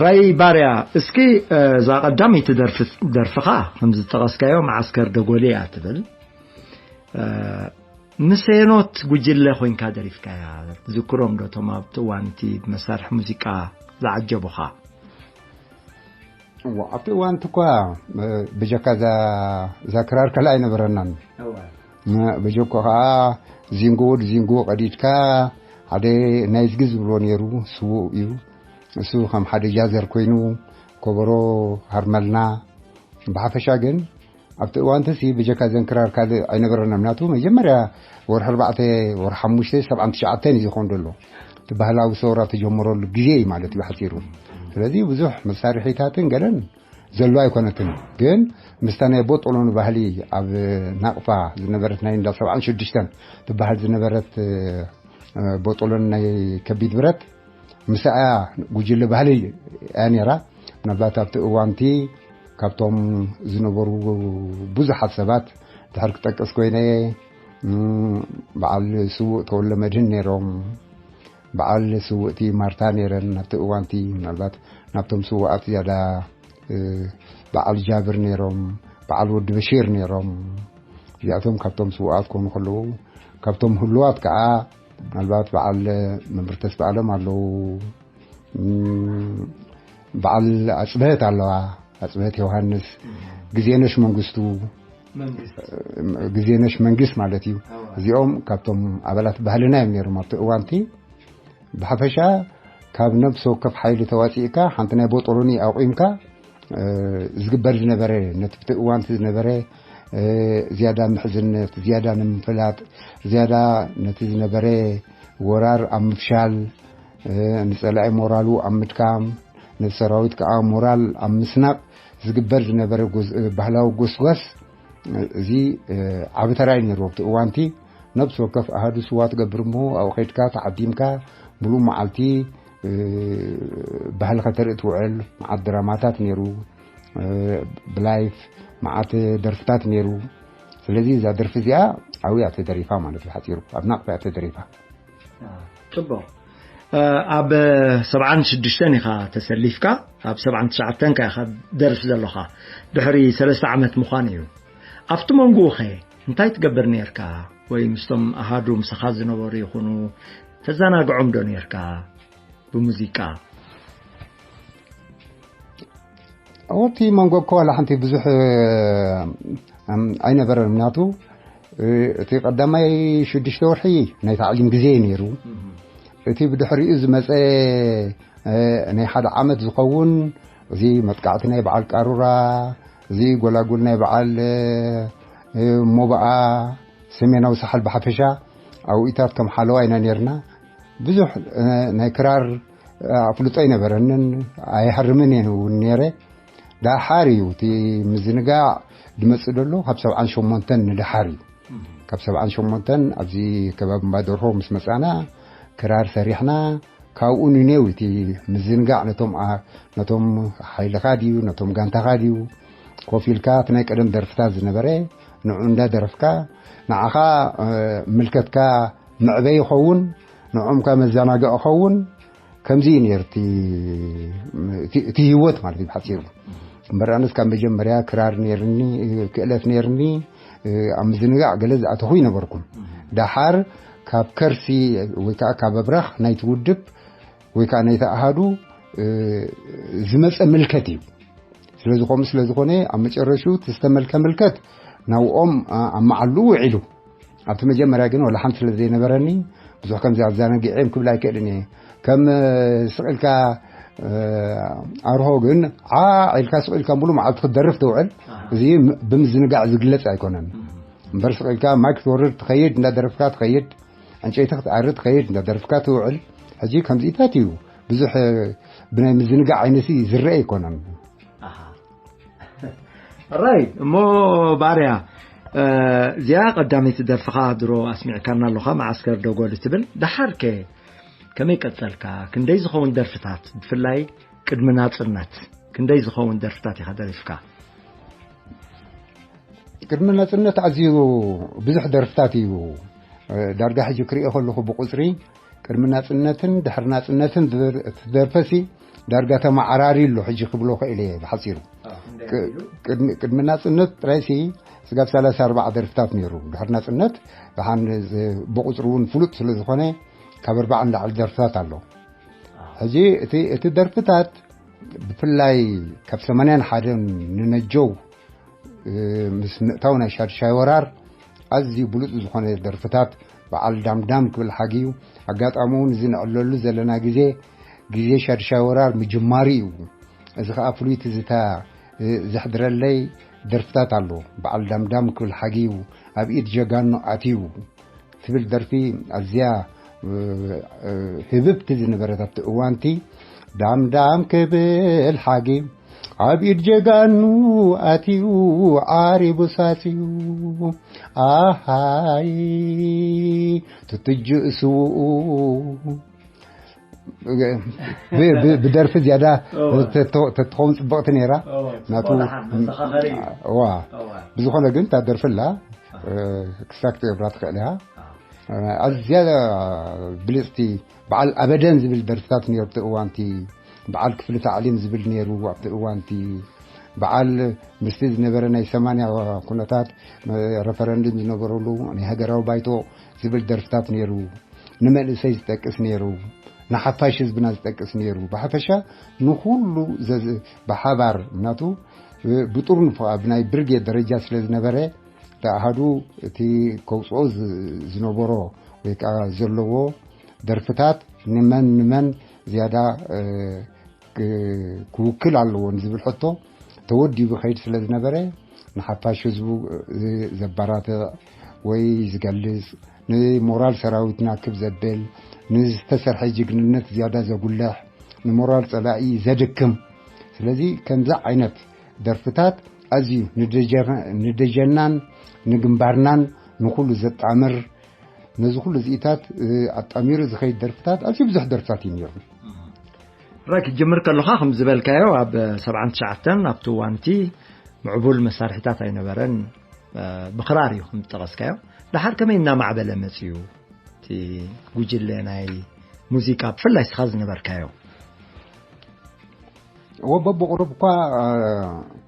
ራይ ባርያ እስኪ እዛ ቀዳመይቲ ደርፍኻ ከምዝጠቐስካዮ መዓስከር ደጎሊ እያ ትብል ምስ ሄኖት ጉጅለ ኮይንካ ደሪፍካያ ትዝክሮም ዶ እቶም ኣብቲ እዋን እቲ ብመሳርሒ ሙዚቃ ዝዓጀቡኻ እዋ ኣብቲ እዋን እቲ እኳ ብጀካ እዛ ክራር ከላ ኣይነበረናን ብጀኮ ከዓ ዚንጎ ወዲ ዚንጎ ቀዲድካ ሓደ ናይዝጊ ዝብሎ ነይሩ ስዉእ እዩ እሱ ከም ሓደ ጃዘር ኮይኑ፣ ኮበሮ፣ ሃርመልና። ብሓፈሻ ግን ኣብቲ እዋንትሲ ብጀካ ዘን ክራር ካልእ ኣይነበረና። ምክንያቱ መጀመርያ ወርሒ ኣርባዕተ፣ ወርሒ ሓሙሽተ፣ ሰብዓን ትሽዓተን እዩ ዝኸውን ዘሎ። እቲ ባህላዊ ሰውራ ተጀመረሉ ግዜ እዩ ማለት እዩ ሓፂሩ። ስለዚ ብዙሕ መሳርሒታትን ገለን ዘሎ ኣይኮነትን። ግን ምስታ ናይ ቦጦሎኒ ባህሊ ኣብ ናቕፋ ዝነበረት ናይ እንዳ ሰብዓን ሽዱሽተን ትበሃል ዝነበረት፣ እ፣ ቦጦሎኒ ናይ ከቢድ ብረት፣ ምስኣ ጉጅለ ባህሊ እያ ነይራ። ምናልባት ኣብቲ እዋንቲ ካብቶም ዝነበሩ ብዙሓት ሰባት ድሕር ክጠቅስ ኮይነ፣ እም፣ በዓል ስዉእ ተወልደ መድህን ነይሮም፣ በዓል ስውእቲ ማርታ ነይረን። ኣብቲ እዋንቲ ምናልባት ናብቶም ስዉኣት ዝያዳ፣ እ፣ በዓል ጃብር ነይሮም፣ በዓል ወዲ በሺር ነይሮም። እዚኣቶም ካብቶም ስዉኣት ክኾኑ ከለዉ፣ ካብቶም ህሉዋት ከዓ ምናልባት በዓል መምህር ተስፋ ኣለም ኣለዉ። እም፣ በዓል ኣፅብሀት ኣለዋ፣ ኣፅብሀት ዮሃንስ፣ ግዜነሽ መንግስቱ፣ መንግስት። ግዜነሽ መንግስት ማለት እዩ። እዚኦም ካብቶም ኣባላት ባህልና እዮም ነይሮም ኣብቲ እዋንቲ። ብሓፈሻ ካብ ነብሲ ወከፍ ሓይሊ ተዋፂእካ ሓንቲ ናይ ቦጦሎኒ ኣቑምካ፣ እ፣ ዝግበር ዝነበረ፣ ነቲ ብቲ እዋንቲ ዝነበረ፣ እ፣ ዝያዳ ምሕዝነት፣ ዝያዳ ንምፍላጥ፣ ዝያዳ ነቲ ዝነበረ ወራር ኣብ ምፍሻል፣ እ፣ ንጸላኢ ሞራሉ ኣብ ምድካም፣ ነቲ ሰራዊት ከኣ ሞራል ኣብ ምስናቕ ዝግበር ዝነበረ ጎዝ-፣ ባህላዊ ጎስጓስ፣ እ፣ እዚ፣ እ፣ ዓቢ ተራ እዩ ነይርዎ። ኣብቲ እዋንቲ ነብሲ ወከፍ ኣሃዱ ስዋ ትገብር እሞ ኣብኡ ከድካ ተዓዲምካ ምሉእ መዓልቲ፣ እ፣ ባህሊ ከተርኢ ትውዕል። መዓት ድራማታት ነይሩ፣ እ፣ ብላይፍ መዓት ደርፍታት ነይሩ። ስለዚ እዛ ደርፊ እዚኣ ኣብኡ እያ ተደሪፋ ማለት እዩ ሓፂሩ፣ ኣብ ናቕፋ እያ ተደሪፋ። ጽቡቕ። እ፣ ኣብ ሰብዓን ሽዱሽተን ኢኻ ተሰሊፍካ፣ ኣብ ሰብዓን ትሽዓተን ከ ኢኻ ደርፍ ዘለኻ። ድሕሪ ሰለስተ ዓመት ምዃን እዩ። ኣብቲ መንጎኡ ኸ እንታይ ትገብር ነርካ? ወይ ምስቶም ኣሃዱ ምሳኻ ዝነበሩ ይኹኑ ተዘናግዖም ዶ ነርካ ብሙዚቃ? ኣብቲ መንጎ እኮ ዋላ ሓንቲ ብዙሕ፣ እም፣ ኣይነበረን። ምክንያቱ፣ እ፣ እቲ ቀዳማይ ሽዱሽተ ወርሒ ናይ ታዕሊም ግዜ እዩ ነይሩ። እቲ ብድሕሪኡ ዝመፀ፣ እ፣ ናይ ሓደ ዓመት ዝኸውን፣ እዚ መጥቃዕቲ ናይ በዓል ቃሩራ፣ እዚ ጎላጉል ናይ በዓል፣ እ፣ ሞባኣ፣ ሰሜናዊ ሳሕል ብሓፈሻ፣ ኣብኡታት ከም ሓለዋ ኢና ነርና። ብዙሕ፣ እ፣ ናይ ክራር፣ እ፣ ኣፍልጦ ኣይነበረንን፣ ኣይሃርምን እየ እውን ነይረ። ዳሓር እዩ እቲ ምዝንጋዕ ድመጽእ ደሎ፣ ካብ ሰብዓን ሸሞንተን ንደሓር እዩ። ካብ ሰብዓን ሸሞንተን ኣብዚ ከባቢ እምባ ደርሆ ምስ መጻና፣ ክራር ሰሪሕና፣ ካብኡ ንኔው እቲ ምዝንጋዕ ነቶም ኣ-፣ ነቶም ሓይልኻ ድዩ፣ ነቶም ጋንታኻ ድዩ፣ ኮፍ ኢልካ እቲ ናይ ቀደም ደርፍታት ዝነበረ ንዑ እንዳደረፍካ፣ ንዓኻ፣ እ፣ ምልከትካ መዕበይ ይኸውን፣ ንዖምካ መዘናግዒ ይኸውን። ከምዚ እዩ ነይሩ እቲ፣ እቲ፣ እቲ ህይወት ማለት እዩ ብሓፂሩ። እምበር ኣነስ ካብ መጀመርያ ክራር ነይርኒ፣ ክእለት ነይርኒ፣ ኣብ ምዝንጋዕ ገለ ዝኣተኹ ይነበርኩም። ደሓር ካብ ከርሲ ወይ ከዓ ካብ ኣብራኽ ናይቲ ውድብ ወይ ከዓ ናይቲ ኣሃዱ፣ እ፣ ዝመፀ ምልከት እዩ። ስለዚ ከምኡ ስለዝኾነ ኣብ መጨረሽኡ እቲ ዝተመልከ ምልከት ናብኦም፣ ኣ-፣ ኣብ መዓሉ ውዒሉ። ኣብቲ መጀመርያ ግን ወላ ሓንቲ ስለ ዘይነበረኒ ብዙሕ ከምዚ ኣዘናጊዐዮም ክብል ኣይክእልን እየ። ከም፣ እ፣ ስቕ ኢልካ፣ እ፣ ኣርሆ ግን ዓዕ ኢልካ ስቕ ኢልካ ሙሉ መዓልቲ ክትደርፍ ትውዕል። ኣሃ። እዚ ም-፣ ብምዝንጋዕ ዝግለጽ ኣይኮነን። እምበር ስቕ ኢልካ ማይ ክትወርድ ትኸይድ፣ እንዳደረፍካ ትኸይድ፣ ዕንጨይቲ ክትኣሪ ትኸይድ፣ እንዳደረፍካ ትውዕል። ሕጂ ከምዚታት እዩ ብዙሕ፣ እ፣ ብናይ ምዝንጋዕ ዓይነት ዝረአ ኣይኮነን። ኣሃ። ራይት። እሞ ባርያ፣ እ፣ እዚኣ ቀዳመይቲ ደርፍኻ ድሮ ኣስሚዕካና ኣለኻ፣ መዓስከር ደጎል ትብል። ደሓር ከ ከመይ ቀጸልካ? ክንደይ ዝኸውን ደርፍታት፣ ብፍላይ ቅድሚ ናጽነት፣ ክንደይ ዝኸውን ደርፍታት ኢኻ ደሪፍካ? ቅድሚ ናጽነት ኣዝዩ ብዙሕ ደርፍታት እዩ። እ፣ ዳርጋ ሕጂ ክሪኦ ከለኹ ብቁጽሪ ቅድሚ ናጽነትን ድሕሪ ናጽነትን ዝደር-፣ ትደርፈሲ ዳርጋ ተመዓራሪ ኣሎ ሕጂ ክብሎ ክእል እየ ብሓጺሩ። ኣዎ፣ ክንደይ ቅ-፣ ኢሉ? ቅድሚ፣ ቅድሚ ናጽነት ጥራይሲ ስጋብ ሰላሳ ኣርባዓ ደርፍታት ነይሩ። ድሕሪ ናጽነት ደሓን ዝ-፣ ብቁጽሪ እውን ፍሉጥ ስለ ዝኾነ ካብ ኣርባዓ ንላዕሊ ደርፍታት ኣሎ። ኣዎ። ሕጂ እቲ፣ እቲ ደርፍታት ብፍላይ ካብ ሰማንያን ሓደን ንነጀው፣ እ፣ ምስ ምእታው ናይ ሻድሻይ ወራር ኣዝዩ ብሉጽ ዝኾነ ደርፍታት በዓል ዳምዳም ክብል ሓግዩ። ኣጋጣሚ እውን እዚ ንዕለሉ ዘለና ግዜ ግዜ ሻድሻይ ወራር ምጅማሩ እዩ። እዚ ኸኣ ፍሉይ ትዝታ፣ እ፣ ዘሕድረለይ ደርፍታት ኣሎ። በዓል ዳምዳም ክብል ሓጊቡ፣ ኣብ ኢድ ጀጋኑ ኣትዩ ትብል ደርፊ ኣዝያ፣ እ፣ እ፣ ህብብቲ ዝነበረት ኣብቲ እዋንቲ፣ ዳምዳም ክብል ሓጊቡ፣ ኣብ ኢድ ጀጋኑ ኣትዩ ዓሪቡ ሳስዩ፣ ኣሃይ ትትጅእ ስውኡ። ብ-፣ ብ-፣ ብደርፊ ዝያዳ እዋ። ተቶ-፣ ተትኸውን ጽብቕቲ ነይራ። እዋ፣ ናቱ ጽቡቕ ደሓን መዘኻኸሪ እዩ። እዋ። እዋ። ብዝኾነ ግን እታ ደርፊ ኣላ፣ ኣሃ። እ፣ ክሳብ ክትገብራ ትኽእል ኢኻ። ኣሃ። እ፣ ኣዝያ ብልጽቲ በዓል ኣበደን ዝብል ደርፍታት ነይሩ ኣብቲ እዋንቲ። በዓል ክፍሊ ታዕሊም ዝብል ነይሩ ኣብቲ እዋንቲ። በዓል ምስቲ ዝነበረ ናይ ሰማንያ ኩነታት፣ እ፣ ረፈረንድም ዝነበረሉ ናይ ሃገራዊ ባይቶ ዝብል ደርፍታት ነይሩ። ንመንእሰይ ዝጠቅስ ነይሩ፣ ንሓፋሽ ህዝብና ዝጠቅስ ነይሩ። ብሓፈሻ ንኹሉ ዘዝ-፣ ብሓባር ምናቱ ብጥርኑፍ ኣብ ናይ ብርጌድ ደረጃ ስለ ዝነበረ፣ እቲ ኣሃዱ እቲ ከውፅኦ ዝ-፣ ዝነበሮ ወይ ከዓ ዘለዎ ደርፍታት ንመን ንመን ዝያዳ፣ እ፣ ክ-፣ ክውክል ኣለዎ ንዝብል ሕቶ ተወዲቡ ከይድ ስለ ዝነበረ፣ ንሓፋሽ ህዝቡ፣ እ፣ ዘባራትዕ ወይ ዝገልጽ፣ ንሞራል ሰራዊትና ክብ ዘብል፣ ንዝተሰርሐ ጅግንነት ዝያዳ ዘጉልሕ፣ ንሞራል ጸላኢ ዘድክም። ስለዚ ከምዚ ዓይነት ደርፍታት ኣዝዩ ንደጀ-፣ ንደጀናን ንግንባርናን ንኹሉ ዘጣምር፣ ነዚ ኩሉ እዚኢታት፣ እ፣ ኣጣሚሩ ዝኸይድ ደርፍታት ኣዝዩ ብዙሕ ደርፍታት እዩ ነይሩ። ራይ ክትጅምር ከለኻ ከም ዝበልካዮ ኣብ ሰብዓን ትሽዓተን ኣብቲ እዋንቲ ምዕቡል መሳርሒታት ኣይነበረን፣ እ፣ ብኽራር እዩ ከም ዝጠቐስካዮ። ደሓር ከመይ እናማዕበለ መጺኡ እቲ ጉጅለ ናይ ሙዚቃ ብፍላይ እስኻ ዝነበርካዮ? እወ፣ በብቑሩብ እኳ፣ እ፣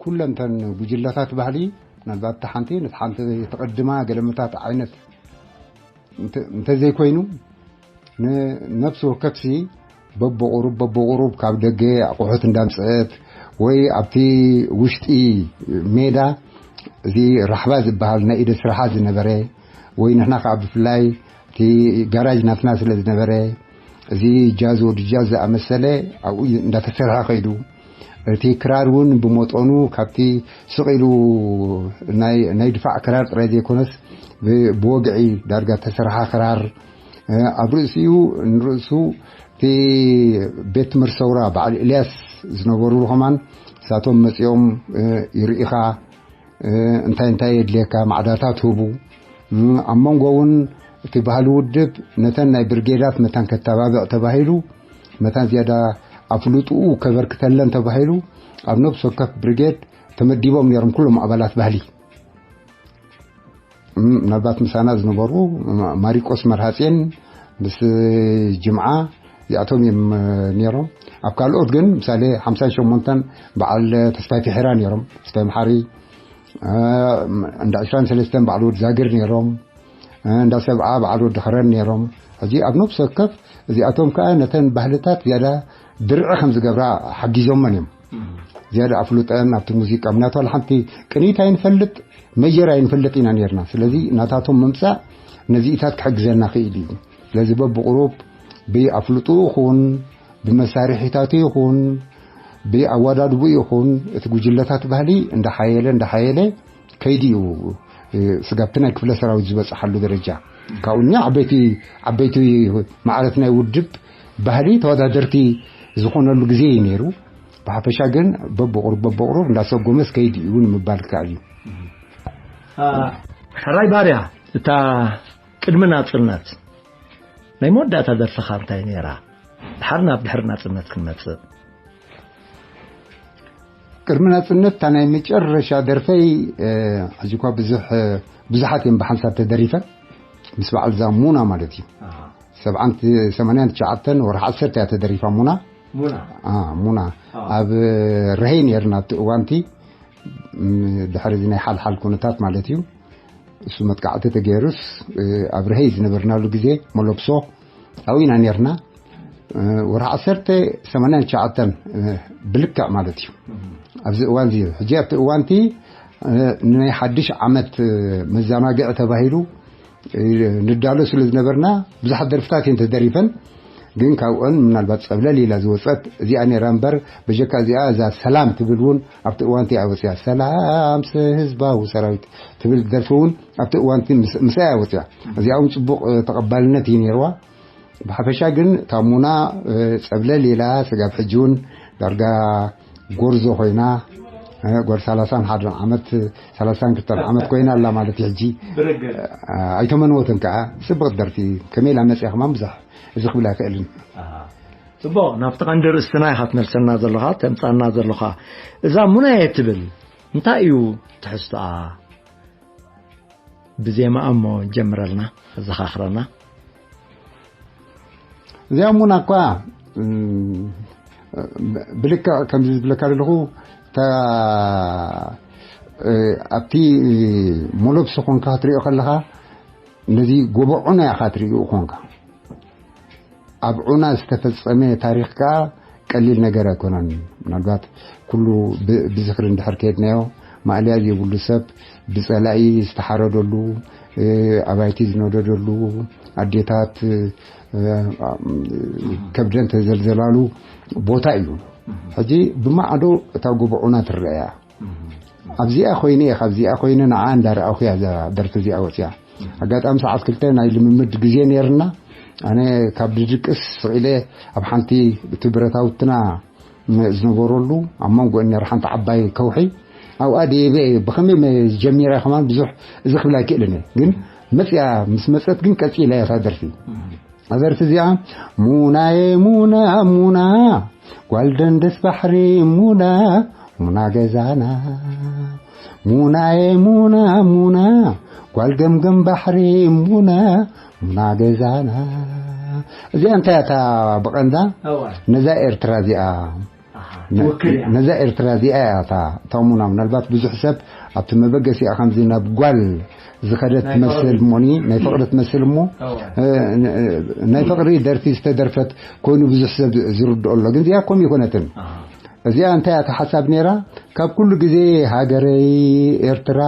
ኩለን እተን ጉጅለታት ባህሊ፣ ምናልባት እታ ሓንቲ ነቲ ሓንቲ ትቕድማ ገለመታት ዓይነት እንተ-፣ እንተዘይኮይኑ፣ ንነፍሲ ወከፍሲ በብቑሩብ በብቑሩብ ካብ ደገ ኣቑሑት እንዳምጽአት ወይ ኣብቲ ውሽጢ ሜዳ እዚ ራሕባ ዝበሃል ናይ ኢደ ስራሓ ዝነበረ ወይ ንሕና ከዓ ብፍላይ እቲ ጋራጅ ናትና ስለ ዝነበረ፣ እዚ ጃዝ ወዲ ጃዝ ዝኣመሰለ ኣብኡ እንዳተሰርሐ ከይዱ። እቲ ክራር እውን ብመጠኑ ካብቲ ስቕ ኢሉ ናይ፣ ናይ ድፋዕ ክራር ጥራይ ዘይኮነስ ብ-፣ ብወግዒ ዳርጋ ተሰርሓ ክራር፣ እ፣ ኣብ ርእሲኡ ንርእሱ እቲ ቤት ትምህርቲ ሰውራ በዓል ኤልያስ ዝነበሩሉ ከማን ንሳቶም መጺኦም፣ እ፣ ይርእኻ፣ እ፣ እንታይ እንታይ የድልየካ ማዕዳታት ህቡ። እ፣ ኣብ መንጎ እውን እቲ ባህሊ ውድብ ነተን ናይ ብርጌዳት መታን ከተባብዕ ተባሂሉ መታን ዝያዳ ኣፍልጥኡ ከበርክተለን ተባሂሉ ኣብ ነብሲ ወከፍ ብርጌድ ተመዲቦም ነይሮም ኩሎም ኣባላት ባህሊ። ም-፣ ምናልባት ምሳና ዝነበሩ ማ-፣ ማሪቆስ መርሃጼን ምስ ጅምዓ እዚኣቶም እዮም፣ እ፣ ነይሮም። ኣብ ካልኦት ግን ምሳሌ ሓምሳን ሸሞንተን በዓል ተስፋይ ፊሕራ ነይሮም። ተስፋይ መሓሪ፣ እ፣ እንዳ ዕስራን ሰለስተን በዓል ወዲ ዛግር ነይሮም። እ፣ እንዳ ሰብዓ በዓል ወዲ ኸረን ነይሮም። ሕጂ ኣብ ነብሲ ወከፍ እዚኣቶም ከኣ ነተን ባህልታት ዝያዳ ድርዒ ከም ዝገብራ ሓጊዞመን እዮም። ዝያዳ ኣፍልጠን ኣብቲ ሙዚቃ፣ ምክንያቱ ዋላ ሓንቲ ቅኒት ኣይንፈልጥ፣ መጀር ኣይንፈልጥ ኢና ነርና። ስለዚ ናታቶም ምምጻእ ነዚኢታት ክሕግዘና ክእል እዩ። ስለዚ በብቁሩብ ብኣፍልጡ ይኹን ብመሳርሒታቱ ይኹን ብኣወዳድቡ ይኹን እቲ ጉጅለታት ባህሊ እንዳሓየለ እንዳሓየለ ከይዲ እዩ። እ፣ ስጋብቲ ናይ ክፍለ ሰራዊት ዝበጽሓሉ ደረጃ ካብኡ እኛ ዓበይቲ ዓበይቲ ማዕረት ናይ ውድብ ባህሊ ተወዳደርቲ ዝኾነሉ ግዜ እዩ ነይሩ። ብሓፈሻ ግን በብቑሩብ በብቑሩብ እንዳሰጎመስ ከይዲ እዩ ንምባል ይከኣል እዩ። አ፣ ሕራይ ባርያ፣ እታ ቅድሚ ናጽነት ናይ መወዳእታ ደርፍኻ እንታይ ነይራ? ድሓር ናብ ድሕሪ ናጽነት ክንመጽእ። ቅድሚ ናጽነት እታ ናይ መጨረሻ ደርፈይ፣ እ፣ ሕጂ እኳ ብዙሕ፣ እ፣ ብዙሓት እዮም ብሓንሳብ ተደሪፈን፣ ምስ በዓል እዛ ሙና ማለት እዩ። ኣሃ። ሰብዓን፣ ሰማንያን ትሽዓተን ወርሒ ዓሰርተ እያ ተደሪፋ ሙና። ሙና። አ፣ ሙና። ኣዎ። ኣብ ርሀይ ነርና እቲ እዋንቲ፣ ም፣ ድሕሪ እዚ ናይ ሓልሓል ኩነታት ማለት እዩ። እሱ መጥቃዕቲ ተገይሩስ፣ እ፣ ኣብ ርሀይ ዝነበርናሉ ግዜ መለብሶ ኣብኡ ኢና ነርና። እ፣ ወርሒ ዓሰርተ ሰማንያን ትሽዓተን፣ እ፣ ብልክዕ ማለት እዩ። ኣብዚ እዋን እዚ፣ ሕጂ ኣብቲ እዋንቲ፣ እ፣ ንናይ ሓድሽ ዓመት፣ እ፣ መዘናግዒ ተባሂሉ፣ እ፣ ንዳሎ ስለ ዝነበርና ብዙሓት ደርፍታት እየን ተደሪፈን። ግን ካብኦን ምናልባት ጸብለል ኢላ ዝወጸት እዚኣ ነይራ እምበር፣ በጀካ እዚኣ እዛ ሰላም ትብል እውን ኣብቲ እዋንቲ እያ ወጽያ። ሰላም ስ- ህዝባዊ ሰራዊት ትብል ደርፊ እውን ኣብቲ እዋንቲ ምስ- ምስኣ እያ ወጽያ። እዚኣ እውን ጽቡቕ እ፣ ተቐባልነት እዩ ነይርዋ። ብሓፈሻ ግን እታ ሙና እ፣ ጸብለል ኢላ ስጋብ ሕጂ እውን ዳርጋ ጎርዞ ኮይና እ፣ ጎር ሰላሳን ሓደን ዓመት ሰላሳን ክልተን ዓመት ኮይና ኣላ ማለት እዩ። ሕጂ ብርግጽ። እ፣ ኣይተመንወትን ከዓ። ጽብቕቲ ደርፊ ከመይ ኢላ መጽያ ከማን ብዙሕ እዚ ክብል ኣይክእልን። ኣሃ። ጽቡቕ፣ ናብቲ ቀንዲ ርእስትና ኢኻ ትመልሰና ዘለኻ፣ ተምጻና ዘለኻ። እዛ ሙናየ ትብል እንታይ እዩ ትሕዝቶኣ? ብዜማኣ እሞ ጀምረልና፣ ኣዘኻኽረና። እዚኣ ሙና እኳ እም፣ ብልክዕ ከምዚ ዝብለካ ዘለኹ እታ እ፣ ኣብቲ ሞሎብሲ ኮንካ ክትሪኦ ከለኻ ነዚ ጎቦ ዑና ኢኻ ትርእዩ ኮንካ። ኣብ ዑና ዝተፈጸመ ታሪኽ ከኣ ቀሊል ነገር ኣይኮነን። ምናልባት ኩሉ ብ- ብዝኽሪ እንድሕር ከይድናዮ፣ ማእለያ ዘይብሉ ሰብ ብጸላኢ ዝተሓረደሉ፣ እ፣ ኣባይቲ ዝነደደሉ፣ ኣዴታት እ፣ ከብደን ተዘልዘላሉ ቦታ እዩ። ሕጂ ብማዕዶ እታ ጎቦ ዑና ትረኣያ። ኣብዚኣ ኮይነ እየ፣ ካብዚኣ ኮይነ ንዓ እንዳረኣኹ እያ እዛ ደርፊ እዚኣ ወፅያ። ኣጋጣሚ ሰዓት ክልተ ናይ ልምምድ ግዜ ነይርና። ኣነ ካብ ድድቅስ ስቕ ኢለ ኣብ ሓንቲ እቲ ብረታውትና ዝነበረሉ ኣብ መንጎ ነር ሓንቲ ዓባይ ከውሒ ኣብኣ ደየበ እየ። ብኸመይ መ- ጀሚራ ከማን ብዙሕ እዚ ክብል ኣይክእልን እየ። ግን መፅያ ምስ መፀት ግን ቀፂላ እያ እታ ደርፊ። ኣዘርቲ እዚኣ ሙናየ ሙና ሙና ጓል ደንደስ ባሕሪ ሙና ሙና ገዛና ሙናየ ሙና ሙና ጓል ገምገም ባሕሪ ሙና ሙና ገዛና። እዚኣ እንታይ እታ ብቐንዳ እዋ። ነዛ ኤርትራ እዚኣ ኣሃ፣ ነ- ትውክል እያ። ነዛ ኤርትራ እዚኣ እያ እታ እታ ሙና። ምናልባት ብዙሕ ሰብ ኣብቲ መበገሲኣ ከምዚ ናብ ጓል ዝኸደት ናይ ትመስል ፍቕሪ። እሞኒ ናይ ፍቕሪ ትመስል እሞ እዋ። እ፣ ን- እ፣ ናይ ፍቕሪ ደርፊ ዝተደርፈት ኮይኑ ብዙሕ ሰብ ዝርድኦ ኣሎ። ግን እዚኣ ከምኡ ይኮነትን። ኣሃ። እዚኣ እንታይ እያ እታ ሓሳብ ነይራ? ካብ ኩሉ ግዜ ሃገረይ ኤርትራ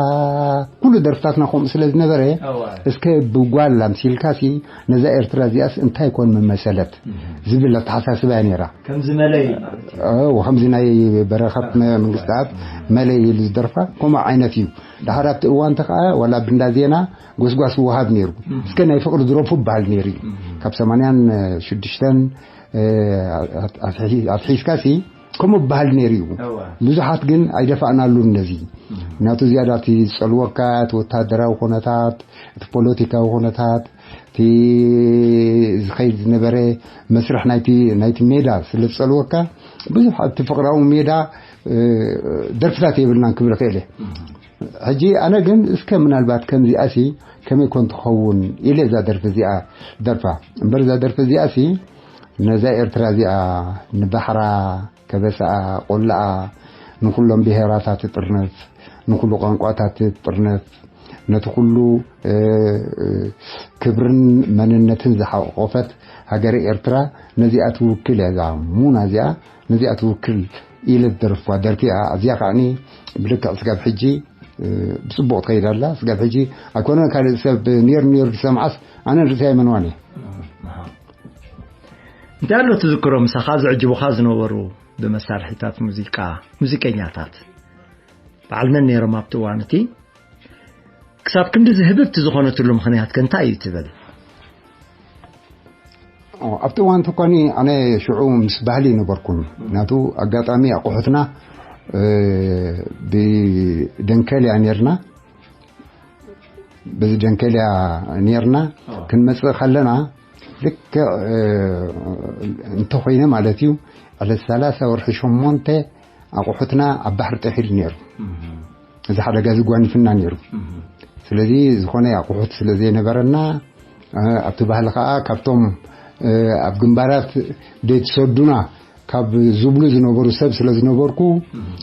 ኩሉ ደርፍታትና ከምኡ ስለ ዝነበረ እዋ። እስከ ብጓል ኣምሲልካሲ ነዛ ኤርትራ እዚኣስ እንታይ ኮን መመሰለት ዝብል ኣተሓሳስባ እያ ነይራ። ከምዚ መለይ ማለት እዩ። ከምዚ ናይ በረኸት መንግስታት መለይ ኢሉ ዝደርፋ ከምኡ ዓይነት እዩ። ድሓር ኣብቲ እዋንቲ ከዓ ዋላ ብንዳ ዜና ጎስጓስ ይወሃብ ነይሩ። እስከ ናይ ፍቕሪ ድረፉ ይበሃል ነይሩ እዩ። ካብ ሰማንያን ሽዱሽተን ኣትሒዝካ ሲ ከምኡ ይበሃል ነይሩ እዩ። ብዙሓት ግን ኣይደፋእናሉን ነዚ። ምክንያቱ ዝያዳ እቲ ዝጸልወካ እቲ ወታደራዊ ኩነታት፣ እቲ ፖለቲካዊ ኩነታት፣ እቲ ዝኸይድ ዝነበረ መስርሕ ናይቲ ናይቲ ሜዳ ስለ ዝጸልወካ ብዙሕ ኣብቲ ፍቕራዊ ሜዳ ደርፍታት የብልናን ክብል ክእል እየ። ሕጂ ኣነ ግን እስከ ምናልባት ከምዚኣሲ ከመይ ኮን ትኸውን ኢለ እዛ ደርፊ እዚኣ ደርፋ እምበር እዛ ደርፊ እዚኣሲ ነዛ ኤርትራ እዚኣ ንባሕራ ከበሳኣ ቆላኣ ንኩሎም ብሄራታት ትጥርነፍ ንኩሉ ቋንቋታት ትጥርነፍ ነቲ ኩሉ ክብርን መንነትን ዝሓቆፈት ሃገረ ኤርትራ ነዚኣ ትውክል እያ እዛ ሙና እዚኣ ነዚኣ ትውክል ኢለ ዝደረፍኳ ደርፊ እያ። እዚኣ ከዓኒ ብልክዕ ስጋብ ሕጂ ብፅቡቕ ትኸይድ ኣላ። ስጋብ ሕጂ ኣይኮነ ካልእ ሰብ ነይሩ ነይሩ ዝሰምዓስ ኣነ ንርእሰይ ኣይመንዋን እየ። እንታይ ኣሎ ትዝክሮ ምሳኻ ዝዕጅቡኻ ዝነበሩ ብመሳርሒታት ሙዚቃ ሙዚቀኛታት በዓል መን ነይሮም ኣብቲ እዋን እቲ ክሳብ ክንዲ ዝህብብቲ ዝኾነትሉ ምኽንያት ከ እንታይ እዩ ትብል? ኣብቲ እዋን ተኳኒ ኣነ ሽዑ ምስ ባህሊ ነበርኩን ናቱ ኣጋጣሚ ኣቑሑትና ብደንከል እያ ነርና በዚ ደንከል እያ ነርና ክንመፅእ ከለና ልክዕ እንተኮይነ ማለት እዩ ዕለት ሰላሳ ወርሒ ሸሞንተ ኣቑሑትና ኣብ ባሕሪ ጠሒሉ ነይሩ። እዚ ሓደጋ እዚ ጓኒፍና ነይሩ። ስለዚ ዝኾነ ኣቑሑት ስለ ዘይነበረና ኣብቲ ባህሊ ከዓ ካብቶም ኣብ ግንባራት ደይ ትሰዱና ካብ ዝብሉ ዝነበሩ ሰብ ስለ ዝነበርኩ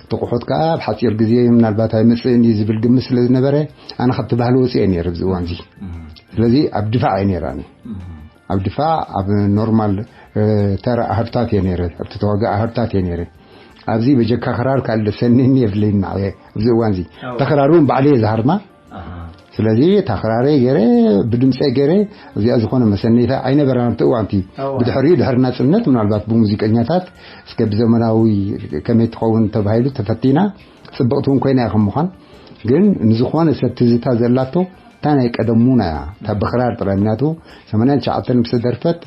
እቲ ኣቑሑት ከዓ ኣብ ሓፂር ግዜ ምናልባት ኣይመፅእን እዩ ዝብል ግምት ስለ ዝነበረ ኣነ ካብቲ ባህሊ ወፂአ ነይረ ኣብዚ እዋን እዚ። ስለዚ ኣብ ድፋዕ እየ ነይረ ኣነ። ኣብ ድፋዕ ኣብ ኖርማል ተራ ኣህርታት እየ ነይረ ኣብቲ ተዋጋ ኣህርታት እየ ነይረ። ኣብዚ በጀካ ክራር ካልእ ሰኒኒ የብለይና ኣብዚ እዋን እዚ ተክራር እውን ባዕለየ ዝሃርማ ስለዚ ታኽራረይ ገይረ፣ ብድምፀይ ገይረ፣ እዚኣ ዝኾነ መሰነይታ ኣይነበራን ኣብቲ እዋንቲ። ብድሕሪኡ ድሕሪ ናፅነት ምናልባት ብሙዚቀኛታት እስከ ብዘመናዊ ከመይ ትኸውን ተባሂሉ ተፈቲና። ፅብቕቲ እውን ኮይና እያ ከም ምዃን። ግን ንዝኾነ ሰብ ትዝታ ዘላቶ እታ ናይ ቀደሙና እያ፣ እታ ብኽራር ጥራይ። ምክንያቱ ሰማንያን ትሽዓተን ምስ ተደርፈት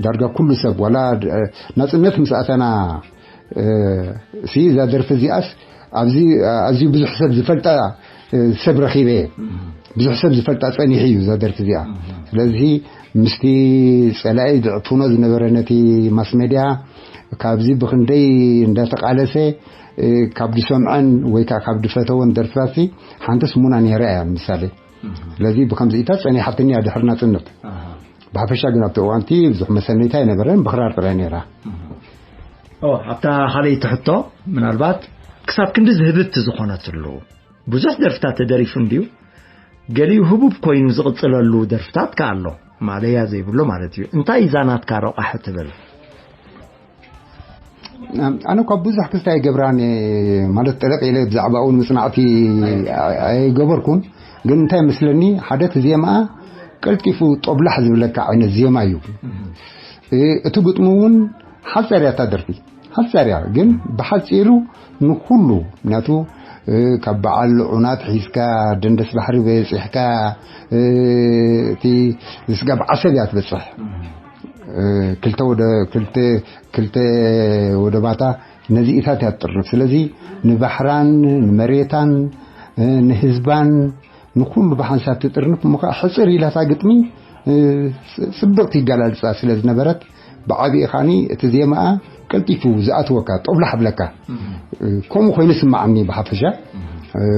ዳርጋ ኩሉ ሰብ ዋላ ናፅነት ምስ ኣተና ሲ እዛ ደርፊ እዚኣስ ኣብዚ ኣዝዩ ብዙሕ ሰብ ዝፈልጣ ሰብ ረኺበ እየ። ብዙሕ ሰብ ዝፈልጣ ፀኒሑ እዩ እዛ ደርፊ እዚኣ። ስለዚ ምስቲ ፀላኢ ዝዕፍኖ ዝነበረ ነቲ ማስ ሜድያ ካብዚ ብክንደይ እንዳተቃለሰ ካብ ዝሰምዐን ወይ ከዓ ካብ ዝፈተወን ደርፍታት ሓንቲ ስሙና ነይራ እያ ምሳሌ። ስለዚ ብከምዚኢታት ፀኒሓትኒ እያ ድሕሪ ናፅነት። ብሓፈሻ ግን ኣብቲ እዋንቲ ብዙሕ መሰነይታ ኣይነበረን፣ ብክራር ጥራይ ነይራ። ኣብታ ካልኣይቲ ሕቶ፣ ምናልባት ክሳብ ክንዲ ዝህብቲ ዝኾነትሉ ብዙሕ ደርፍታት ተደሪፉ እንድዩ፣ ገሊኡ ህቡብ ኮይኑ ዝቕፅለሉ ደርፍታት ከ ኣሎ፣ ማለያ ዘይብሉ ማለት እዩ። እንታይ እዛ ናትካ ረቋሒ ትብል? ኣነ እኳ ብዙሕ ክስታይ ገብራን ማለት ጠለቕ ኢለ ብዛዕባኡ ንምፅናዕቲ ኣይገበርኩን። ግን እንታይ መስለኒ፣ ሓደ እቲ ዜማኣ ቀልጢፉ ጦብላሕ ዝብለካ ዓይነት ዜማ እዩ። እቲ ግጥሙ እውን ሓፃር እያ እታ ደርፊ፣ ሓፃር እያ። ግን ብሓፂሩ ንኩሉ፣ ምክንያቱ ካብ በዓል ዑናት ሒዝካ ደንደስ ባሕሪ በፂሕካ እቲ ስጋብ ዓሰብ እያ ትበፅሕ። ክልተ ወደ ክልተ ክልተ ወደባታ ነዚኢታት እያ ትጥርንፍ። ስለዚ ንባሕራን ንመሬታን ንህዝባን ንኩሉ ብሓንሳብ ትጥርንፍ እሞ ከዓ ሕፅር ኢላታ ግጥሚ ፅብቕቲ ይገላልፃ ስለ ዝነበረት ብዓብዪ ከዓኒ እቲ ዜማኣ ቀልጢፉ ዝኣትወካ ጦብላሕ ብለካ ከምኡ ኮይኑ ስማዓኒ ብሓፈሻ።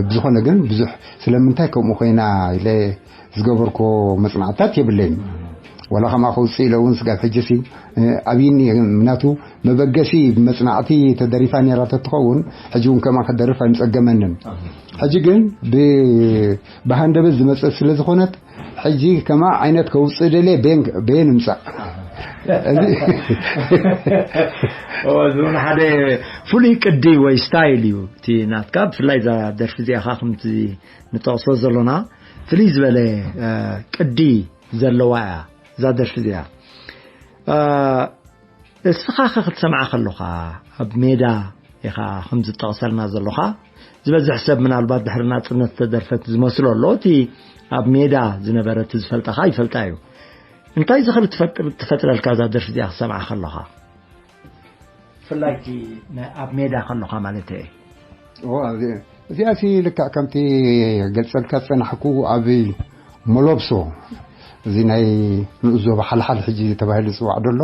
ብዝኾነ ግን ብዙሕ ስለምንታይ ከምኡ ኮይና ኢለ ዝገበርኮ መፅናዕትታት የብለይን። ዋላ ከማ ከውፅእ ኢለ እውን ስጋብ ሕጂ ሲ ኣብይኒ ምናቱ መበገሲ ብመፅናዕቲ ተደሪፋ ነራ ተትኸውን ሕጂ እውን ከማ ክደርፍ ኣይምፀገመንን። ሕጂ ግን ብሃንደበት ዝመፀት ስለ ዝኾነት ሕጂ ከማ ዓይነት ከውፅእ ደልየ በየን ምፃእ። እዚ ሓደ ፍሉይ ቅዲ ወይ ስታይል እዩ እቲ ናትካ። ብፍላይ እዛ ደርፊ እዚኣ ከምቲ ንጠቕሶ ዘሎና ፍልይ ዝበለ ቅዲ ዘለዋ እያ እዛ ደርፊ እዚኣ። እስኻ ኸ ክትሰምዓ ከለኻ ኣብ ሜዳ ኢኻ ከም ዝጠቕሰልና ዘለኻ ዝበዝሕ ሰብ ምናልባት ድሕሪ ናፅነት ዝተደርፈት ዝመስሎ ኣሎ። እቲ ኣብ ሜዳ ዝነበረ እቲ ዝፈልጠኻ ይፈልጣ እዩ። እንታይ ዝኽእል ትፈጥረልካ እዛ ደርፊ እዚኣ ክትሰምዓ ከለኻ? ብፍላይ እቲ ኣብ ሜዳ ከለኻ ማለት እየ። እዚኣ ሲ ልክዕ ከምቲ ገልፀልካ ዝፀናሕኩ ኣብ መሎብሶ፣ እዚ ናይ ንኡስ ዞባ ሓልሓል ሕጂ ተባሂሉ ዝፅዋዕ ደሎ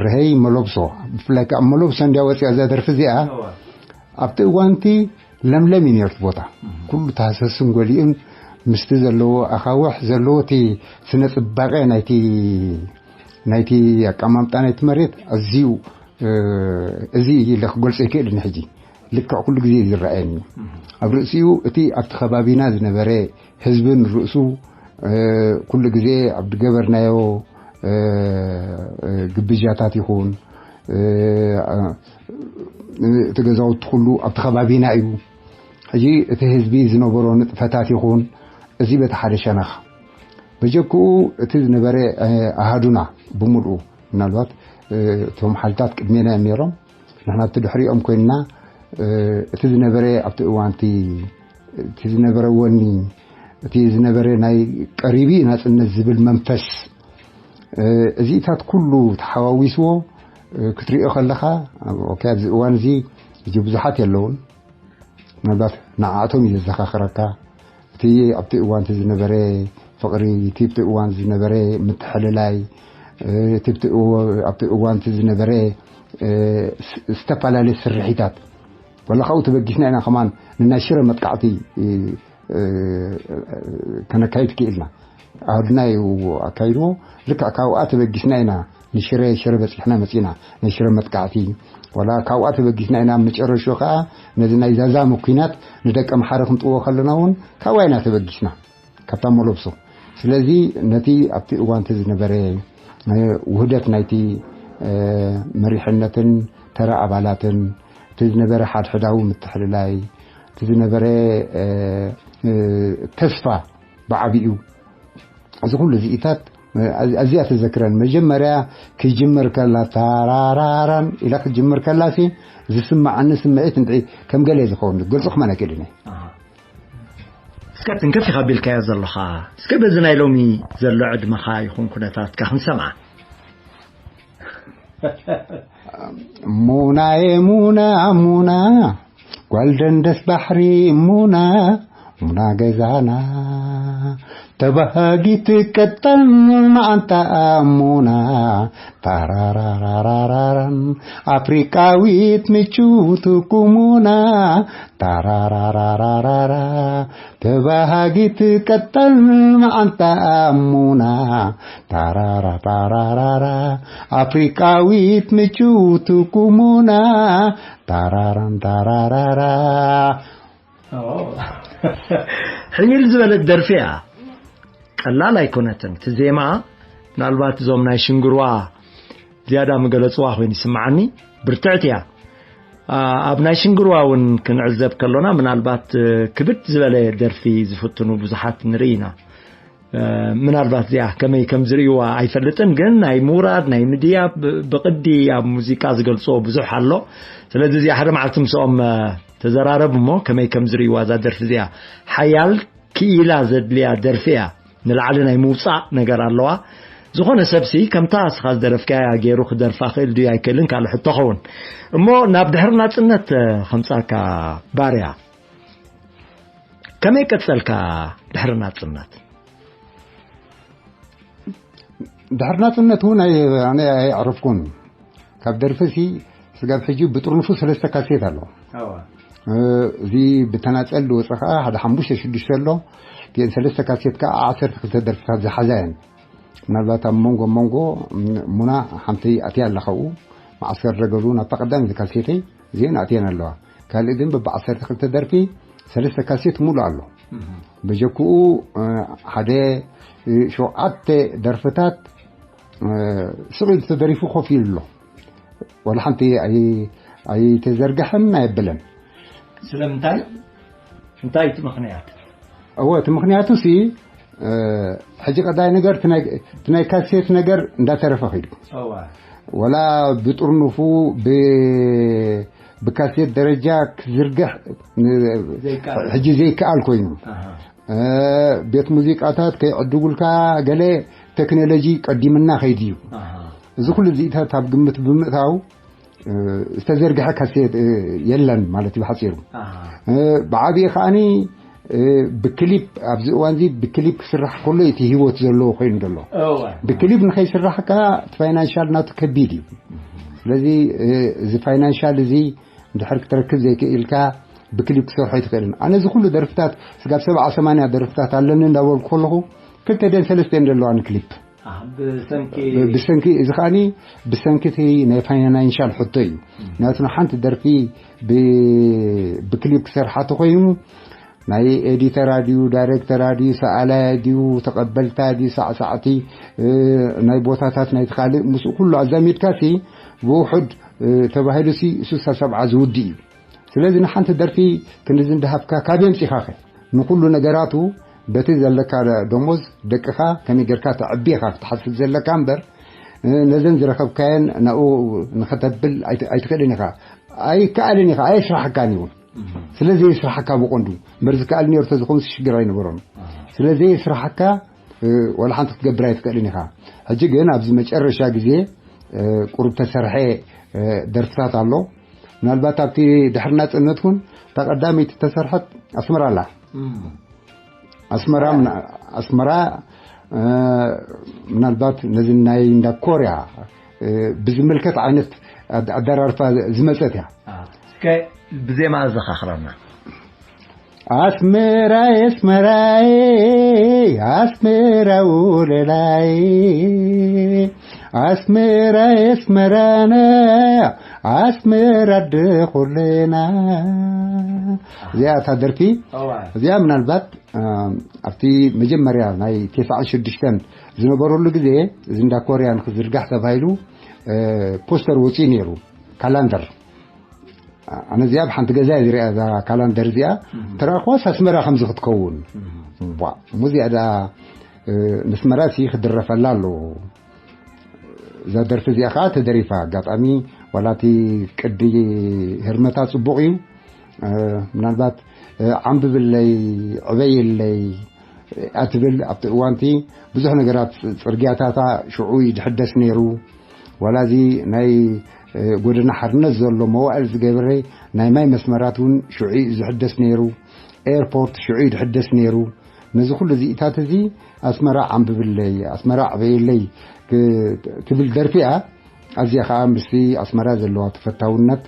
ርሀይ መሎብሶ፣ ብፍላይ ከዓ መሎብሶ እንዲያ ወፂኣ እዛ ደርፊ እዚኣ ኣብቲ እዋንቲ ለምለም እዩ ነርቱ ቦታ። ኩሉ ተሃሰስን ጎሊኡን ምስቲ ዘለዎ ኣኻውሕ ዘለዎ እቲ ስነ ፅባቐ ናይቲ ናይቲ ኣቀማምጣ ናይቲ መሬት ኣዝዩ እዚ ኢለ ክገልጾ ይክእል ንሕጂ ልክዕ ኩሉ ግዜ እዩ ዝረኣየኒ። ኣብ ርእሲኡ እቲ ኣብቲ ከባቢና ዝነበረ ህዝብን ርእሱ ኩሉ ግዜ ኣብ ዝገበርናዮ ግብጃታት ይኹን እቲ ገዛውቲ ኩሉ ኣብቲ ከባቢና እዩ። ሕጂ እቲ ህዝቢ ዝነበሮ ንጥፈታት ይኹን እዚ በቲ ሓደ ሸነኽ በጀክኡ እቲ ዝነበረ ኣሃዱና ብምልኡ ምናልባት እቶም ሓይልታት ቅድሜና እዮም ነይሮም። ንሕና ኣብቲ ድሕሪኦም ኮይንና እቲ ዝነበረ ኣብቲ እዋንቲ እቲ ዝነበረ ወኒ እቲ ዝነበረ ናይ ቀሪቢ ናፅነት ዝብል መንፈስ እዚታት ኩሉ ተሓዋዊስዎ ክትሪኦ ከለኻ ኦኬ ኣብዚ እዋን እዚ እዚ ብዙሓት የለውን። ምናልባት ንዓኣቶም እዩ ዘዘኻኽረካ። እቲ ኣብቲ እዋን እቲ ዝነበረ ፍቕሪ፣ እቲ ኣብቲ እዋን ዝነበረ ምትሕልላይ፣ እቲ ኣብቲ እዋን እቲ ዝነበረ ዝተፈላለየ ስርሒታት ወላ ካብኡ ተበጊስና ኢና ከማን ንናይ ሽረ መጥቃዕቲ ከነካይድ ክኢልና። ኣሃዱና እዩ ኣካይድዎ። ልክዕ ካብኣ ተበጊስና ኢና ንሽረ ሽረ በፂሕና መፂና ናይ ሽረ መጥቃዕቲ ወላ ካብኣ ተበጊስና ኢና ኣብ መጨረሾ ከዓ ነዚ ናይ ዛዛሚ ኩናት ንደቂ ኣምሓረ ክንጥዎ ከለና እውን ካብኣ ኢና ተበጊስና ካብታ መለብሶ። ስለዚ ነቲ ኣብቲ እዋንቲ ዝነበረ ውህደት ናይቲ መሪሕነትን ተራ ኣባላትን እቲ ዝነበረ ሓድሕዳዊ ምትሕልላይ እቲ ዝነበረ ተስፋ ብዓቢኡ እዚ ኩሉ እዚኢታት ኣዚኣ ተዘክረን። መጀመርያ ክጅምር ከላ ታራራራን ኢላ ክጅምር ከላሲ ዝስማዓኒ ስምዒት እንድዒ ከም ገለ ዝኸውን ግልፂ ክመን ኣይክእልን እየ። እስከ ትንክፍ ኢኻ ቢልካዮ ዘለኻ። እስከ በዚ ናይ ሎሚ ዘሎ ዕድመኻ ይኹን ኩነታትካ ክንሰምዓ። ሙናየ ሙና ሙና ጓል ደንደስ ባሕሪ ሙና ሙና ገዛና ተባሃጊት ቀጠን መዓንታ ሙና ታራራራራራን ኣፍሪቃዊት ምችውቲ ኩሙና ታራራራራራራ ተባሃጊት ቀጠን መዓንታ ሙና ታራራ ታራራራ ኣፍሪቃዊት ምችውቲ ኩሙና ታራራን ታራራራ ሕይል ዝበለት ደርፊ እያ። ቀላል ኣይኮነትን። እቲ ዜማ ምናልባት እዞም ናይ ሽንግርዋ ዝያዳ ምገለፅዋ ኮይኑ ይስምዓኒ። ብርትዕቲ እያ። ኣብ ናይ ሽንግርዋ እውን ክንዕዘብ ከሎና ምናልባት ክብድ ዝበለ ደርፊ ዝፍትኑ ብዙሓት ንርኢ ኢና። ምናልባት እዚኣ ከመይ ከም ዝርእይዋ ኣይፈልጥን፣ ግን ናይ ምውራድ ናይ ምድያብ ብቕዲ ኣብ ሙዚቃ ዝገልፅዎ ብዙሕ ኣሎ። ስለዚ እዚኣ ሓደ መዓልቲ ምስኦም ተዘራረብ እሞ ከመይ ከም ዝርእይዋ እዛ ደርፊ እዚኣ። ሓያል ክኢላ ዘድልያ ደርፊ እያ። ንላዕሊ ናይ ምውፃእ ነገር ኣለዋ። ዝኾነ ሰብሲ ከምታ እስኻ ዝደረፍካያ ገይሩ ክደርፋ ክእል ድዩ ኣይክእልን ካልእ ሕቶ ኸውን። እሞ ናብ ድሕሪ ናፅነት ከምፃካ ባርያ፣ ከመይ ቀፀልካ ድሕሪ ናፅነት? ድሕሪ ናፅነት እውን ኣይ- ኣነ ኣይዕረፍኩን። ካብ ደርፊ ሲ ስጋብ ሕጂ ብጥርንፉ ሰለስተ ካሴት ኣሎ። እዚ ብተናፀል ዝወፀ ከዓ ሓደ ሓሙሽተ ሽዱሽተ ኣሎ። እቲአን ሰለስተ ካሴት ከዓ ዓሰርተ ክልተ ደርፍታት ዝሓዛ እየን። ምናልባት ኣብ መንጎ መንጎ ሙና ሓንቲ ኣትያ ኣላ። ካብኡ መዓስከር ደገሉ ናብታ ቀዳመይቲ ካሴተይ እዚአን ኣትየን ኣለዋ። ካልእ ግን በብ ዓሰርተ ክልተ ደርፊ ሰለስተ ካሴት ሙሉ ኣሎ። በጀክኡ ሓደ ሸውዓተ ደርፍታት ስቕ ኢሉ ተደሪፉ ኮፍ ኢሉ ኣሎ። ዋላ ሓንቲ ኣይተዘርግሐን ኣየብለን። ስለምንታይ? እንታይ እቲ ምኽንያት? እወ፣ እቲ ምኽንያቱ ሲ ሕጂ ቀዳይ ነገር እቲ ናይ ካሴት ነገር እንዳተረፈ ኺዱ፣ ወላ ብጥርኑፉ ብካሴት ደረጃ ክዝርግሕ ሕጂ ዘይከኣል ኮይኑ፣ ቤት ሙዚቃታት ከይዕድጉልካ ገለ ቴክኖሎጂ ቀዲምና ኸይድዩ። እዚ ኩሉ እዚኢታት ኣብ ግምት ብምእታው ዝተዘርግሐ ካሴት የለን ማለት እዩ ብሓፂሩ። ብዓብዪ ከዓኒ ብክሊፕ ኣብዚ እዋን እዚ ብክሊፕ ክስራሕ ከሎ እቲ ህይወት ዘለዎ ኮይኑ ዘሎ። ብክሊፕ ንኸይስራሕ ከ እቲ ፋይናንሻል ናቱ ከቢድ እዩ። ስለዚ እዚ ፋይናንሻል እዚ እንድሕር ክትረክብ ዘይክእልካ ብክሊፕ ክሰርሖ ኣይትኽእልን። ኣነ እዚ ኩሉ ደርፍታት ስጋብ ሰብዓ ሰማንያ ደርፍታት ኣለኒ እንዳበልኩ ከለኹ ክልተ ደን ሰለስተ ደን ዘለዋ ንክሊፕ። ብሰንኪ ብሰንኪ እዚ ከዓኒ ብሰንኪ እቲ ናይ ፋይናንሻል ሕቶ እዩ። ናቱ ንሓንቲ ደርፊ ብክሊፕ ክሰርሓ ተኮይኑ ናይ ኤዲተር ኣድዩ፣ ዳይሬክተር ኣድዩ፣ ሰኣላይ ኣድዩ፣ ተቐበልታ ኣድዩ፣ ሳዕሳዕቲ ናይ ቦታታት ናይቲ ካልእ ምስኡ ኩሉ ኣዛሚድካ ሲ ብውሑድ ተባሂሉ ሲ ሱሳ ሰብዓ ዝውዲ እዩ። ስለዚ ንሓንቲ ደርፊ ክንድዚ እንዳሃብካ ካበይ ኣምፂኻኸ ንኩሉ ነገራቱ በቲ ዘለካ ደሞዝ ደቅኻ ከመይ ጌርካ ተዕቢ ኢኻ ክትሓስብ ዘለካ እምበር ነዘን ዝረኸብካየን ናብኡ ንኸተብል ኣይትኽእልን ኢኻ። ኣይከኣልን ኢኻ። ኣየስራሓካን እውን። ስለ ዘየስራሓካ ብቐንዱ እምበር ዝከኣል ነይሩ ተዝኸውን ሽግር ኣይነበሮን። ስለ ዘየስራሓካ ዋላ ሓንቲ ክትገብር ኣይትኽእልን ኢኻ። ሕጂ ግን ኣብዚ መጨረሻ ግዜ ቁሩብ ተሰርሐ ደርፍታት ኣሎ። ምናልባት ኣብቲ ድሕሪ ናፅነት እውን እታ ቀዳመይቲ ተሰርሐት ኣስመራ ኣላ። ኣስመራ ኣስመራ ምናልባት ነዚ ናይ እንዳ ኮርያ ብዝምልከት ዓይነት ኣደራርፋ ዝመፀት እያ። እስከ ብዜማ ኣዘኻኽረና። ኣስመራይ ኣስመራይ ኣስመራ ወለላይ ኣስመራይ ኣስመራና ኣስመራ ድኹልና እዚኣ እታ ደርፊ እዚኣ ምናልባት ኣብቲ መጀመርያ ናይ ተስዓን ሽዱሽተን ዝነበረሉ ግዜ እዚ እንዳ ኮርያ ንክዝርጋሕ ተባሂሉ ፖስተር ወፂኡ ነይሩ ካላንደር ኣነ እዚኣ ብሓንቲ ገዛ እየ ዝሪኣ፣ እዛ ካላንደር እዚኣ ተረኣኽዋስ ኣስመራ ከምዚ ክትከውን። ቧ፣ እሞ እዚኣ ደኣ፣ እ፣ ንስመራ ሲ ክድረፈላ ኣለዎ። እዛ ደርፊ እዚኣ ከዓ ተደሪፋ። ኣጋጣሚ ዋላ እቲ ቅዲ ህርመታ ጽቡቕ እዩ። እ፣ ምናልባት፣ እ፣ ዓንብብለይ፣ ዕበየለይ፣ ኣትብል ኣብቲ እዋንቲ ብዙሕ ነገራት፣ ጽርግያታታ ሽዑ ይድሕደስ ነይሩ። ዋላ እዚ ናይ፣ እ፣ ጎደና ሓርነት ዘሎ መዋእል ዝገበረ ናይ ማይ መስመራት እውን ሽዑ እዩ ዝሕደስ ነይሩ። ኤርፖርት ሽዑ እዩ ዝሕደስ ነይሩ። ነዚ ኩሉ እዚኢታት እዚ ኣስመራ ዓንብብለይ፣ ኣስመራ ዕበየለይ ክ-፣ ትብል ደርፊ እያ። ኣዚኣ ኸዓ ምስቲ ኣስመራ ዘለዋ ተፈታውነት፣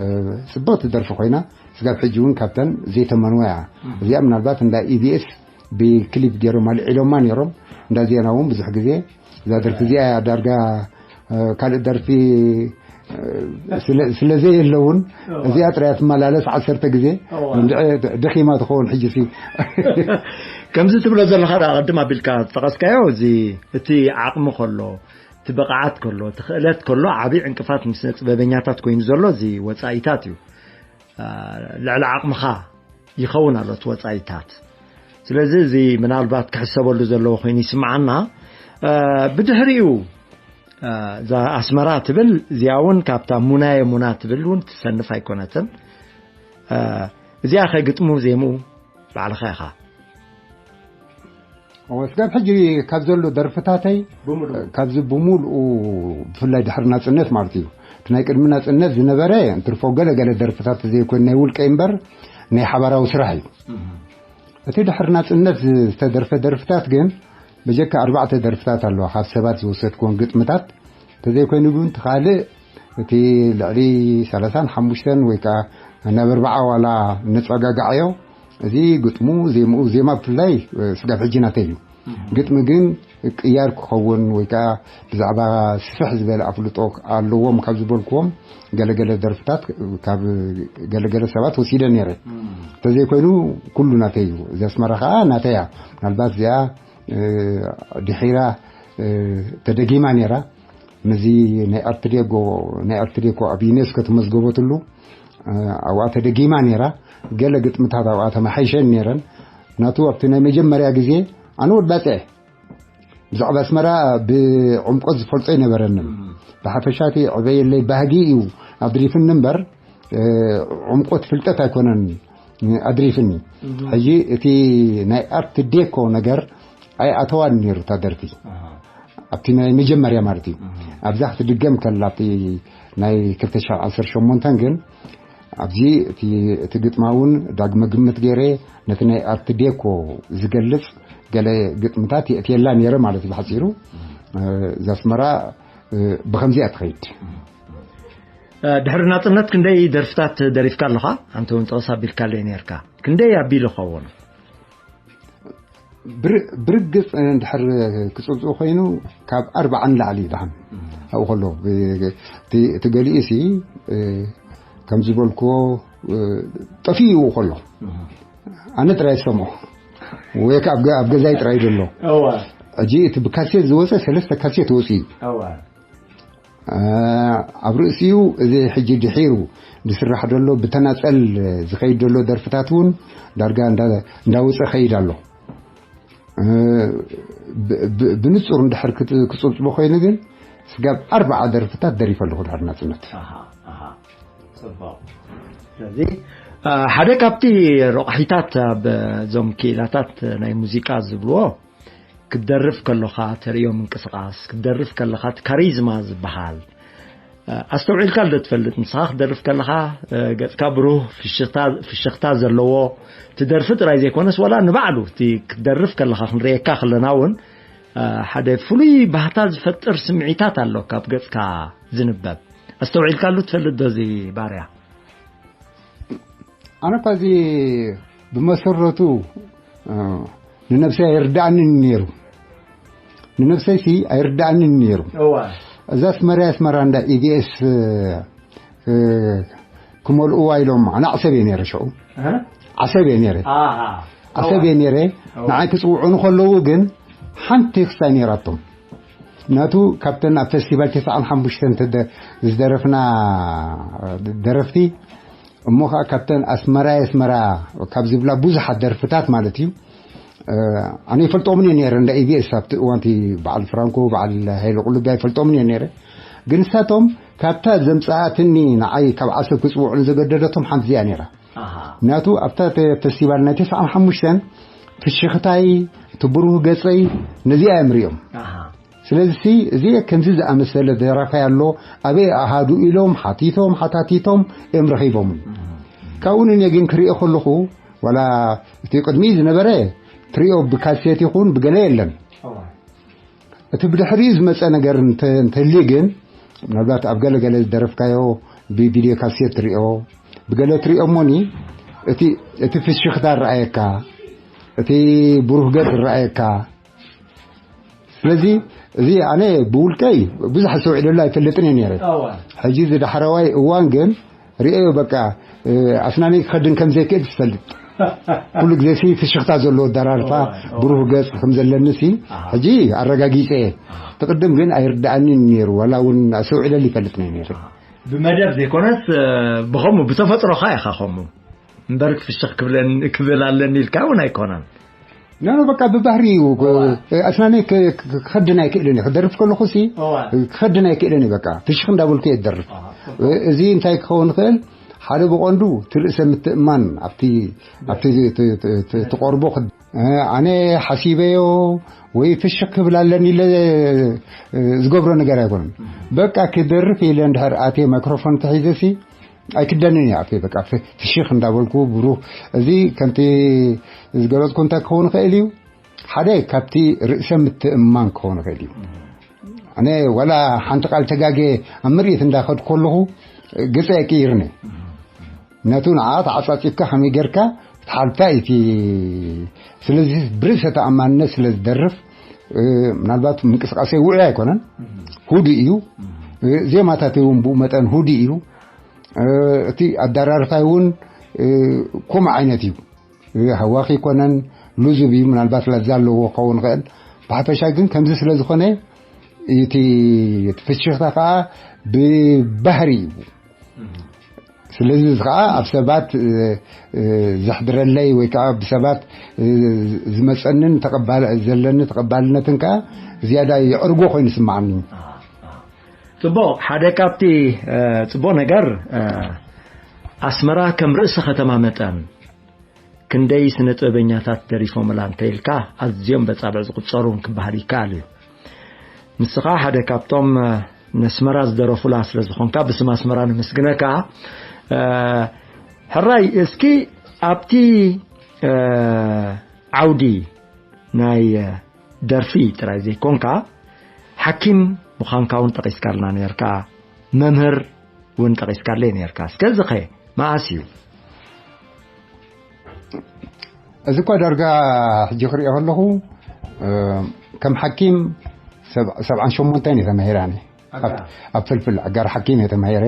እ፣ ጽብቕቲ ደርፊ ኮይና፣ ስጋብ ሕጂ እውን ካብተን ዘይተመንዋ እያ። እዚኣ ምናልባት እንዳ ኢቢኤስ ብክሊፕ ገይሮም ኣልዒሎማ ነይሮም። እንዳ ዜና እውን ብዙሕ ግዜ እዛ ደርፊ እዚኣ እያ ዳርጋ፣ እ፣ ካልእ ደርፊ፣ እ፣ ስለ፣ ስለ ዘየለ እውን እዚኣ ጥራይ ትመላለስ ዓሰርተ ግዜ። እዋ። እንድዒ ደኺማ ትኸውን ሕጂ ሲ። ከምዚ ትብሎ ዘለኻ ደኣ ቅድም ኣቢልካ ዝጠቐስካዮ፣ እዚ እቲ ዓቕሚ ከሎ፣ እቲ ብቕዓት ከሎ፣ እቲ ክእለት ከሎ፣ ዓብዪ ዕንቅፋት ንስነ ጥበበኛታት ኮይኑ ዘሎ እዚ ወጻኢታት እዩ። አ፣ ልዕሊ ዓቕምኻ ይኸውን ኣሎ እቲ ወጻኢታት። ስለዚ እዚ ምናልባት ክሕሰበሉ ዘለዎ ኮይኑ ይስምዓና። አ፣ ብድሕሪኡ፣ አ፣ እዛ ኣስመራ ትብል እዚኣ እውን ካብታ ሙናየ ሙና ትብል እውን ትሰንፍ ኣይኮነትን። አ፣ እዚኣ ከ ግጥሙ ዜምኡ ባዕልኻ ኢኻ። እወ፣ ስጋብ ሕጂ ካብ ዘሎ ደርፍታተይ፣ ብምሉኡ። ካብዚ ብምሉኡ፣ ብፍላይ ድሕሪ ናጽነት ማለት እዩ። እቲ ናይ ቅድሚ ናጽነት ዝነበረ እንትርፎ ገለ ገለ ደርፍታት ዘይኮን ናይ ውልቀይ እምበር ናይ ሓባራዊ ስራሕ እዩ። እቲ ድሕሪ ናጽነት ዝ-፣ ዝተደርፈ ደርፍታት ግን ብጀካ ኣርባዕተ ደርፍታት ኣለዋ፣ ካብ ሰባት ዝወሰድኩወን ግጥምታት። እንተዘይኮይኑ ግን እቲ ካልእ፣ እቲ ልዕሊ ሰላሳን ሓሙሽተን ወይ ከዓ ናብ ኣርባዓ ዋላ እነጸጋግዓዮ፣ እዚ ግጥሙ፣ ዜምኡ፣ ዜማ ብፍላይ፣ እ፣ ስጋብ ሕጂ ናተይ እዩ። ግጥሚ ግን ቅያር ክኸውን ወይ ከዓ ብዛዕባ ስፍሕ ዝበለ ኣፍልጦ ኣለዎም ካብ ዝበልኩዎም ገለገለ ደርፍታት ካብ ገለገለ ሰባት ወሲደ ነይረ። እንተዘይኮይኑ ኩሉ ናተይ እዩ። እዚ ኣስመራ ከዓ ናተይ እያ። ምናልባት እዚኣ፣ እ፣ ድሒራ፣ እ፣ ተደጊማ ነይራ። ነዚ ናይ ኣርትዴጎ፣ ናይ ኣርትዴኮ ኣብ ዩኔስኮ ተመዝገበትሉ፣ እ፣ ኣብኣ ተደጊማ ነይራ። ገለ ግጥምታት ኣብኣ ተመሓይሸን ነይረን። ናቱ ኣብቲ ናይ መጀመርያ ግዜ ኣነ ወድ ባጽዕ ብዛዕባ ኣስመራ ብዕምቆት ዝፈልጦ ኣይነበረንን። ብሓፈሻ እቲ ዕበየለይ ባህጊ እዩ ኣድሪፍኒ እምበር፣ እ፣ ዕምቆት ፍልጠት ኣይኮነን ኣድሪፍኒ። ሕጂ እቲ ናይ ኣርት ዴኮ ነገር ኣይኣተዋን ነይሩ እታ ደርፊ። ኣብቲ ናይ መጀመርያ ማለት እዩ። ኣብዛ ክትድገም ከላ ኣብቲ ናይ ክልተ ሽሕን ዓሰርተ ሸሞንተን ግን ኣብዚ እቲ፣ እቲ ግጥማ እውን ዳግመ ግምት ገይረ ነቲ ናይ ኣርት ዴኮ ዝገልጽ ገለ ግጥምታት የእትየላ ነይረ ማለት እዩ ብሓጺሩ። እ፣ እዛ ኣስመራ፣ እ፣ ብኸምዚኣ ትኸይድ። እ፣ ድሕሪ ናጽነት ክንደይ ደርፍታት ደሪፍካ ኣለኻ? ኣንተ እውን ጠቐስ ኣቢልካለይ ነርካ። ክንደይ ኣቢሉ ኸውን? ብር-፣ ብርግጽ እንድሕር ክጽብጽቡ ኮይኑ ካብ ኣርባዓ ንላዕሊ እዩ ደሓን። ኣብኡ ከሎ ብ-፣ እቲ፣ እቲ ገሊኡ ሲ፣ እ፣ ከም ዝበልክዎ፣ እ፣ ጠፊኡ ከሎ ኣነ ጥራይ ዝሰምዖ ወይ ከኣ ኣብ ገ-፣ ኣብ ገዛይ ጥራይ ዘሎ። እዋ። ሕጂ እቲ ብካሴት ዝወጸ ሰለስተ ካሴት ወጺኡ። እዋ። እ፣ ኣብ ርእሲኡ እዚ ሕጂ ድሒሩ ዝስራሕ ዘሎ ብተናጸል ዝኸይድ ዘሎ ደርፍታት እውን ዳርጋ እንዳ-፣ እንዳወጸ ኸይድ ኣሎ። እ፣ ብ-፣ ብ-፣ ብንጹር እንድሕር ክጽ-፣ ክጽብጽቦ ኮይኑ ግን ስጋብ ኣርባዓ ደርፍታት ደሪፈ ኣለኹ ድሕሪ ናጽነት። ኣሃ፣ ኣሃ። ጽቡቕ። ስለዚ፣ እ፣ ሓደ ካብቲ ረቑሒታት ኣብ እዞም ክኢላታት ናይ ሙዚቃ ዝብልዎ፣ ክትደርፍ ከለኻ ተርእዮ ምንቅስቓስ፣ ክትደርፍ ከለኻ እቲ ካሪዝማ ዝበሃል፣ እ፣ ኣስተውዒልካ ዶ ትፈልጥ? ንስኻ ክትደርፍ ከለኻ፣ እ፣ ገጽካ ብሩህ፣ ፍሽኽታ፣ ፍሽኽታ ዘለዎ፣ እቲ ደርፊ ጥራይ ዘይኮነስ፣ ዋላ ንባዕሉ እቲ ክትደርፍ ከለኻ ክንርእየካ ከለና እውን፣ እ፣ ሓደ ፍሉይ ባህታ ዝፈጥር ስምዒታት ኣሎ ካብ ገጽካ ዝንበብ። ኣስተውዒልካሉ ትፈልጥ ዶ እዚ ባርያ? ኣነ እኳ እዚ ብመሰረቱ፣ እ፣ ንነብሰይ ኣይርድኣንን ነይሩ። ንነብሰይሲ ኣይርድኣንን ነይሩ። እዋ። እዛ ኣስመራ፣ ኣስመራ እንዳ ኢቢኤስ፣ እ፣ ክመልእዋ ኢሎም፣ ኣነ ዓሰብ እየ ነይረ ሽዑ። እ? ዓሰብ እየ ነይረ። ኣሃ። ዓሰብ እየ ነይረ። እዋ። ንዓይ ክጽውዑኒ ከለዉ ግን ሓንቲ ክስታይ ነይራቶም። ናቱ ካብተን ኣብ ፌስቲቫል ተስዓን ሓሙሽተን ተደ-፣ ዝደረፍና ደረፍቲ እሞ ከዓ ካብተን ኣስመራ ኣስመራ ካብ ዝብላ ብዙሓት ደርፍታት ማለት እዩ። ኣነ ይፈልጦምን እየ ነይረ እንዳ ኢቢኤስ ኣብቲ እዋንቲ በዓል ፍራንኮ በዓል ሃይለ ቁልቢ ኣይፈልጦምን እየ ነይረ። ግን ንሳቶም ካብታ ዘምፃኣትኒ ንዓይ ካብ ዓሰብ ክፅውዑ ዘገደደቶም ሓንቲ እዚኣ ነይራ። ምክንያቱ ኣብታ ፌስቲቫል ናይ ተስዓን ሓሙሽተን ፍሽኽታይ እቲ ብሩህ ገፀይ ነዚኣ እዮም ሪኦም። ስለዚ እዚ ከምዚ ዝኣመሰለ ደራፋይ ኣሎ ኣበይ ኣሃዱ ኢሎም ሓቲቶም ሓታቲቶም እዮም ረኺቦምን። ካብኡ ንኔ ግን ክሪኦ ከለኹ ዋላ እቲ ቅድሚ ዝነበረ ትሪኦ ብካሴት ይኹን ብገለ የለን። እቲ ብድሕሪኡ ዝመፀ ነገር እንተ- እንተልዩ ግን ምናልባት ኣብ ገለገለ ዝደረፍካዮ ብቪድዮ ካሴት ትሪኦ ብገለ ትሪኦ እሞኒ እቲ እቲ ፍሽኽታ ረኣየካ እቲ ብሩህ ገፅ ረኣየካ። ስለዚ እዚ ኣነ ብውልቀይ ብዙሕ ኣስተውዒለሉ ኣይፈልጥን እየ ነይረ። ሕጂ እዚ ዳሕረዋይ እዋን ግን ርእዮ በቃ ኣስናነይ ክኸድን ከም ዘይክእል ትፈልጥ። ኩሉ ግዜ ሲ ፍሽኽታ ዘለዎ ኣደራርፋ ብሩህ ገጽ ከም ዘለኒ ሲ ሕጂ ኣረጋጊጸ እየ። ትቕድም ግን ኣይርድኣንን ነይሩ ዋላ እውን ኣስተውዒለሉ ይፈልጥ ነይ ነይሩ። ብመደብ ዘይኮነስ ብኸምኡ ብተፈጥሮኻ ኢኻ ከምኡ እምበር ክፍሽኽ ክብል ኣለኒ ኢልካ እውን ኣይኮነን። ኖ ኖ በቃ ብባህሪ እዩ። ኣስናነይ ክኸድን ኣይክእልን እዩ። ክደርፍ ከለኹ ሲ ክኸድን ኣይክእልን እዩ። በቃ ፍሽኽ እንዳበልኩ እየ ዝደርፍ። እዚ እንታይ ክኸውን ይኽእል? ሓደ ብቐንዱ እቲ ርእሰ ምትእማን ኣብቲ ኣብቲ ትቐርቦ ኣነ ሓሲበዮ ወይ ፍሽኽ ክብል ኣለኒ ኢለ ዝገብሮ ነገር ኣይኮነን። በቃ ክደርፍ ኢለ እንድሕር ኣትየ ማይክሮፎን ተሒዘ ሲ ኣይክደንን እየ ኣፌ በቃ ፍሽኽ እንዳበልኩ ብሩህ እዚ ከምቲ ዝገለፅኩ እንታይ ክኸውን ይኽእል እዩ ሓደ ካብቲ ርእሰ ምትእማን ክኸውን ይኽእል እዩ። ኣነ ዋላ ሓንቲ ቃል ተጋጌ ኣብ ምርኢት እንዳኸድኩ ከለኹ ገፀ ኣይቅይርን እየ። ምክንያቱ ንዓ ተዓፃፂብካ ከመይ ጌርካ ትሓልፋ እቲ ስለዚ ብርእሰ ተኣማንነት ስለ ዝደርፍ ምናልባት ምንቅስቃሰይ ውዑይ ኣይኮነን ሁዱ እዩ። ዜማታተይ እውን ብኡ መጠን ሁዱ እዩ። እቲ ኣዳራርፋይ እውን ከምኡ ዓይነት እዩ። ሃዋኺ ይኮነን ልዙብ እዩ ምናልባት ለዛ ኣለዎ ክኸውን ይኽእል። ብሓፈሻ ግን ከምዚ ስለ ዝኾነ እቲ ፍሽኽታ ከዓ ብባህሪ እዩ። ስለዚ ከዓ ኣብ ሰባት ዘሕድረለይ ወይ ከዓ ብሰባት ዝመፀንን ዘለኒ ተቐባልነትን ከዓ ዝያዳ የዕርጎ ኮይኑ ይስማዓኒ። ፅቡቕ ሓደ ካብቲ ፅቡቕ ነገር ኣስመራ ከም ርእሲ ከተማ መጠን ክንደይ ስነ ጥበበኛታት ደሪፎምላ እንተ ኢልካ ኣዝዮም በጻብዕ ዝቁጸሩ እውን ክበሃል ይከኣል እዩ። ንስኻ ሓደ ካብቶም ነስመራ ዝደረፉላ ስለ ዝኾንካ ብስም ኣስመራ ነመስግነካ። ሕራይ እስኪ ኣብቲ ዓውዲ ናይ ደርፊ ጥራይ ዘይኮንካ ሓኪም ምዃንካ እውን ጠቒስካልና ነርካ፣ መምህር እውን ጠቒስካለይ ነርካ። እስከ እዚ ኸ መኣስ እዩ? እዚ እኳ ዳርጋ ሕጂ ክሪኦ ከለኹ ከም ሓኪም ሰብዓን ሸሞንተን እየ ተማሂረ ኣነ ኣብ ፍልፍል ኣጋር ሓኪም እየ ተማሂረ።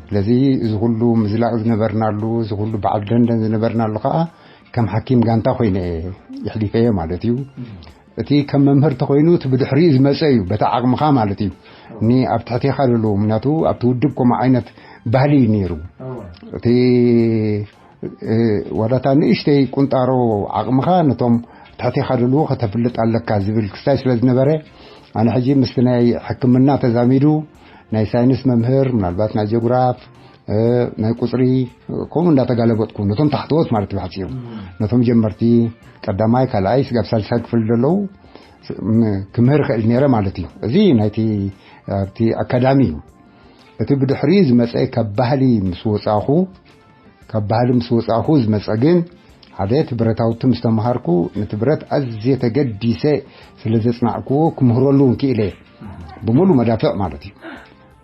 ስለዚ እዚ ኩሉ ምዝላቕ ዝነበርናሉ እዚ ኩሉ በዓል ደንደን ዝነበርናሉ ከዓ ከም ሓኪም ጋንታ ኮይነ እየ የሕሊፈዮ ማለት እዩ። እቲ ከም መምህር ተኮይኑ እቲ ብድሕሪኡ ዝመፀ እዩ በቲ ዓቕምኻ ማለት እዩ። ኒ ኣብ ትሕቴኻ ዘለዉ ምክንያቱ ኣብቲ ውድብ ከምኡ ዓይነት ባህሊ እዩ ነይሩ። እቲ ዋላታ ንእሽተይ ቁንጣሮ ዓቕምኻ ነቶም ትሕቴኻ ዘለዉ ከተፍልጥ ኣለካ ዝብል ክስታይ ስለ ዝነበረ ኣነ ሕጂ ምስቲ ናይ ሕክምና ተዛሚዱ ናይ ሳይንስ መምህር ምናልባት ናይ ጀግራፍ ናይ ቁፅሪ ከምኡ እንዳተጋለበጥኩ ነቶም ታሕተዎት ማለት ብሓፂሩ ነቶም ጀመርቲ ቀዳማይ ካልኣይ ስጋብ ሳልሳይ ክፍል ዘለዉ ክምህር ይኽእል ነይረ ማለት እዩ። እዚ ናይቲ ኣብቲ ኣካዳሚ እዩ። እቲ ብድሕሪኡ ዝመፀ ካብ ባህሊ ምስ ወፃኹ ካብ ባህሊ ምስ ወፃኹ ዝመፀ ግን ሓደ እቲ ብረታውቲ ምስ ተምሃርኩ ነቲ ብረት ኣዝየ ተገዲሰ ስለ ዘፅናዕክዎ ክምህረሉ እውን ክኢለ እየ። ብሙሉ መዳፍዕ ማለት እዩ።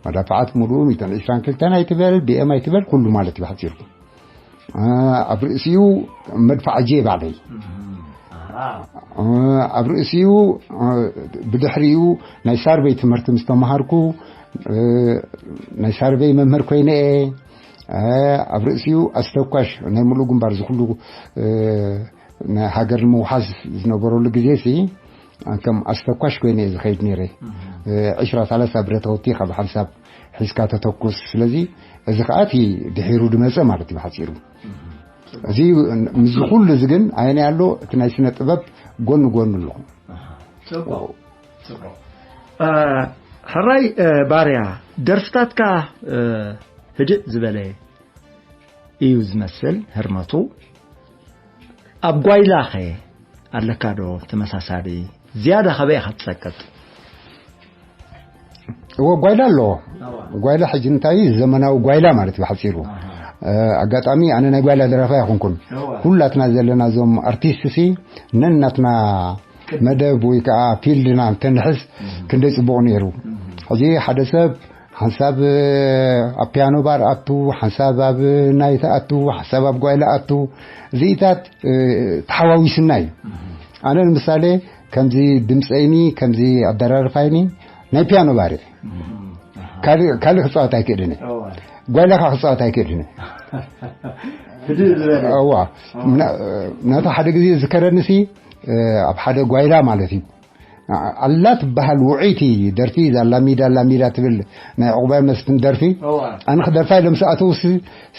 መዳፍዓት ሙሉኡ ሚእትን ዕስራን ክልተን ኣይትበል ቢኤም ኣይትበል ኩሉ ማለት እዩ ብሓፂሩ። ኣብ ርእሲኡ መድፋዕ ኣጀየ ባዕለይ ኣብ ርእሲኡ ብድሕሪኡ ናይ ሳርበይ ትምህርቲ ምስ ተምሃርኩ ናይ ሳርበይ መምህር ኮይነ እየ። ኣብ ርእሲኡ ኣስተኳሽ ናይ ሙሉእ ግንባር ዝኩሉ ናይ ሃገር ንምውሓስ ዝነበረሉ ግዜ ሲ ከም ኣስተኳሽ ኮይነ እየ ዝኸይድ ነይረ። ዕስራ ሰላሳ ብረታውቲ ካብ ሓንሳብ ሒዝካ ተተኩስ። ስለዚ እዚ ከኣ እቲ ድሒሩ ድመጸ ማለት እዩ ብሓጺሩ። እዚ፣ ምስዚ ኩሉ እዚ ግን ኣየናይ ኣሎ? እቲ ናይ ስነ ጥበብ ጎኒ ጎኒ ኣሎ። ኣሃ፣ ጽቡቕ፣ ጽቡቕ። እ፣ ሕራይ፣ እ፣ ባርያ፣ ደርፍታትካ፣ እ፣ ህድእ ዝበለ እዩ ዝመስል ህርመቱ። ኣብ ጓይላኸ ኣለካ ዶ ተመሳሳሊ? ዝያዳ ካበይ ኢኻ ትጸቅጥ? እዎ፣ ጓይላ ኣለዎ። እዋ። ጓይላ ሕጂ እንታይ እዩ? ዘመናዊ ጓይላ ማለት እዩ ብሓጺሩ። ኣሃ። እ፣ ኣጋጣሚ ኣነ ናይ ጓይላ ደራፋይ ኣይኮንኩን። እዋ። ኩላትና ዘለና እዞም ኣርቲስት ሲ ነናትና መደብ ወይ ከዓ ፊልድና እንተንሕዝ እም። ክንደይ ጽቡቕ ነይሩ። እም። ሕጂ ሓደ ሰብ ሓንሳብ ኣብ ፒያኖ ባር ኣቱ፣ ሓንሳብ ኣብ ናይት ኣቱ፣ ሓንሳብ ኣብ ጓይላ ኣቱ፣ እዚኢታት፣ እ፣ ተሓዋዊስና እዩ። እም። ኣነ ንምሳሌ ከምዚ ድምፀይኒ፣ ከምዚ ኣደራርፋይኒ ናይ ፒያኖ ባር እየ። እም። ኣሃ። ካልእ፣ ካልእ ክፃወት ኣይክእልን እየ። እዋ። ጓይላ ከዓ ክፃወት ኣይክእልን እየ። ህድእ ዝበለ። እዋ። እዋ። ምና-፣ ምናቱ ሓደ ግዜ ዝከረኒ ሲ፣ እ፣ ኣብ ሓደ ጓይላ ማለት እዩ። ኣላ ትበሃል ውዑይቲ ደርፊ፣ እዛ ላሚዳ ላሚዳ ትብል ናይ ዕቑባይ መስፍን ደርፊ። እዋ። ኣነ ክደርፋ ኢሎም ሰኣተው ስ-፣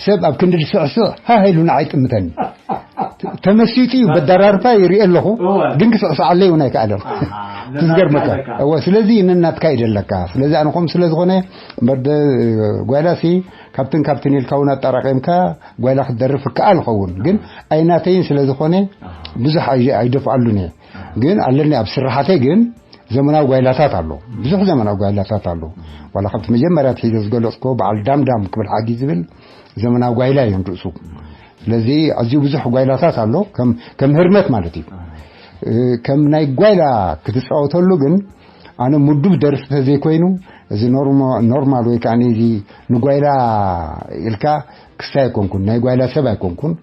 ሰብ ኣብ ክንዲ ዝስዕስዕ ሃህ ኢሉ ንዓይ ጥምተኒ። ተመሲጡ እዩ፣ በዳራርፋ ይርኢ ኣለኹ፣ እዋ። ግን ክስዕስዓለይ እውን ኣይከኣለን። ኣሃ፣ እቲ ዝገርመካ። ኣለካ። እወ፣ ስለዚ ነናትካ ይደለካ። ስለዚ ኣነ ከምኡ ስለ ዝኾነ፣ እምበር ደ-፣ ጓይላሲ ካብትን ካብትን ኢልካ እውን ኣጣራቒምካ ጓይላ ክትደርፍ ይከኣል ይኸውን። ግን ኣይናተይን ስለ ዝኾነ ኣሃ። ብዙሕ ኣይ-፣ ኣይደፍኣሉን እየ። ግን ኣለኒ ኣብ ስራሓተይ ግን ዘመናዊ ጓይላታት ኣሎ። ብዙሕ ዘመናዊ ጓይላታት ኣሎ። ዋላ ካብቲ መጀመርያ ትሒዘ ዝገለጽኮ በዓል ዳምዳም ክብል ሓጊ ዝብል ዘመናዊ ጓይላ እዩ ንርእሱ። ስለዚ ኣዝዩ ብዙሕ ጓይላታት ኣሎ፣ ከም፣ ከም ህርመት ማለት እዩ። እ፣ ከም ናይ ጓይላ ክትጻወተሉ ግን ኣነ ምዱብ ደርፊ ተዘይኮይኑ፣ እዚ ኖርማ-፣ ኖርማል ወይ ከኣ እዚ ንጓይላ ኢልካ ክስታይ ኣይኮንኩን፣ ናይ ጓይላ ሰብ ኣይኮንኩን።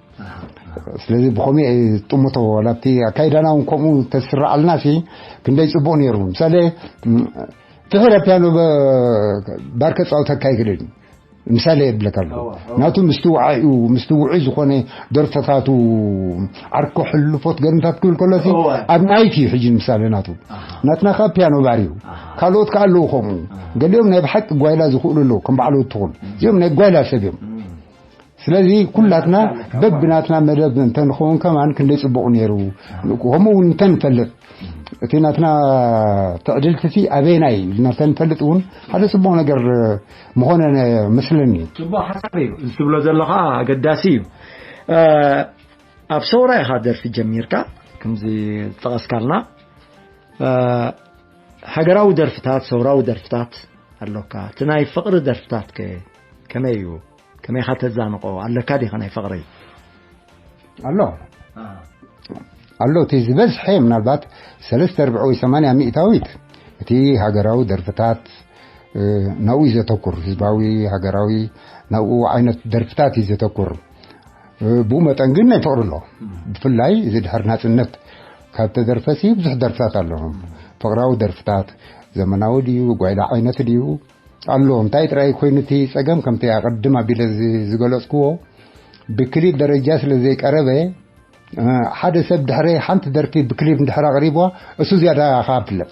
ስለዚ ብኸምኡ እየ ዝጥምቶ፣ ዋላ ኣብቲ ኣካይዳና እውን ከምኡ ተስርዓልና ሲ ክንደይ ጽቡቕ ነይሩ። ምሳሌ፣ ም፣ ፍሒረ ፒያኖ በ-፣ ባር ከጻውተካ ኣይክእልን። ምሳሌ የብለካ ኣለኹ። እዋ፣ እዋ። ናቱ ምስቲ ውዓይኡ፣ ምስቲ ውዑይ ዝኾነ ደርፍታቱ፣ ዓርኮ ሕልፎት ገርምታት ክብል ከሎ ሲ፣ እዋ። ኣብ ናይት እዩ ሕጂ ምሳሌ ናቱ። ኣሃ። ናትና ከኣ ፒያኖ ባር እዩ። ኣሃ። ካልኦት ከኣ ኣለዉ ከምኡ። ኣሃ። ገሊኦም ናይ ብሓቂ ጓይላ ዝኽእሉ ኣለዉ፣ ከም በዓል ወትኹል። እም። እዚኦም ናይ ጓይላ ሰብ እዮም። እም። ስለዚ ኩላትና ኣለካ፣ በብናትና መደብ እንተንኸውን ከማን ክንደይ ጽቡቕ ነይሩ። ከምኡ እውን እንተንፈልጥ፣ እቲ ናትና ትዕድልቲ እቲ ኣበየናይ ኢልና እንተንፈልጥ እውን ሓደ ጽቡቕ ነገር ምኾነ መስለኒ። ጽቡቕ ሓሳብ እዩ። እዚ ትብሎ ዘለኻ ኣገዳሲ እዩ። እ፣ ኣብ ሰውራ ኢኻ ደርፊ ጀሚርካ፣ ከምዚ ዝጠቐስካልና። እ፣ ሃገራዊ ደርፍታት፣ ሰውራዊ ደርፍታት ኣሎካ። እቲ ናይ ፍቕሪ ደርፍታት ከ ከመይ እዩ? ከመይ ኢኻ ተዛንቖ? ኣለካ ዲኻ ናይ ፍቕሪ? ኣሎ። አ። ኣሎ፣ እቲ ዝበዝሐ ምናልባት ሰለስተ ርብዒ ወይ ሰማንያ ሚእታዊት እቲ ሃገራዊ ደርፍታት፣ እ፣ ናብኡ እዩ ዘተኩር። ህዝባዊ፣ ሃገራዊ፣ ናብኡ ዓይነት ደርፍታት እዩ ዘተኩር። እ፣ ብኡ መጠን ግን ናይ ፍቕሪ ኣሎ። እም። ብፍላይ እዚ ድሕሪ ናጽነት ካብ ተደርፈሲ ብዙሕ ደርፍታት ኣሎ። ፍቕራዊ ደርፍታት፣ ዘመናዊ ድዩ፣ ጓይላ ዓይነት ድዩ? ኣሎ። እንታይ ጥራይ ኮይኑ እቲ ጸገም፣ ከምቲ ኣቐድም ኣቢለ ዝ-፣ ዝገለጽክዎ፣ ብክሊፕ ደረጃ ስለ ዘይቀረበ፣ እ፣ ሓደ ሰብ ድሕሪ ሓንቲ ደርፊ ብክሊፕ እንድሕር ኣቕሪብዋ፣ እሱ ዝያዳ ከኣ ፍለጥ።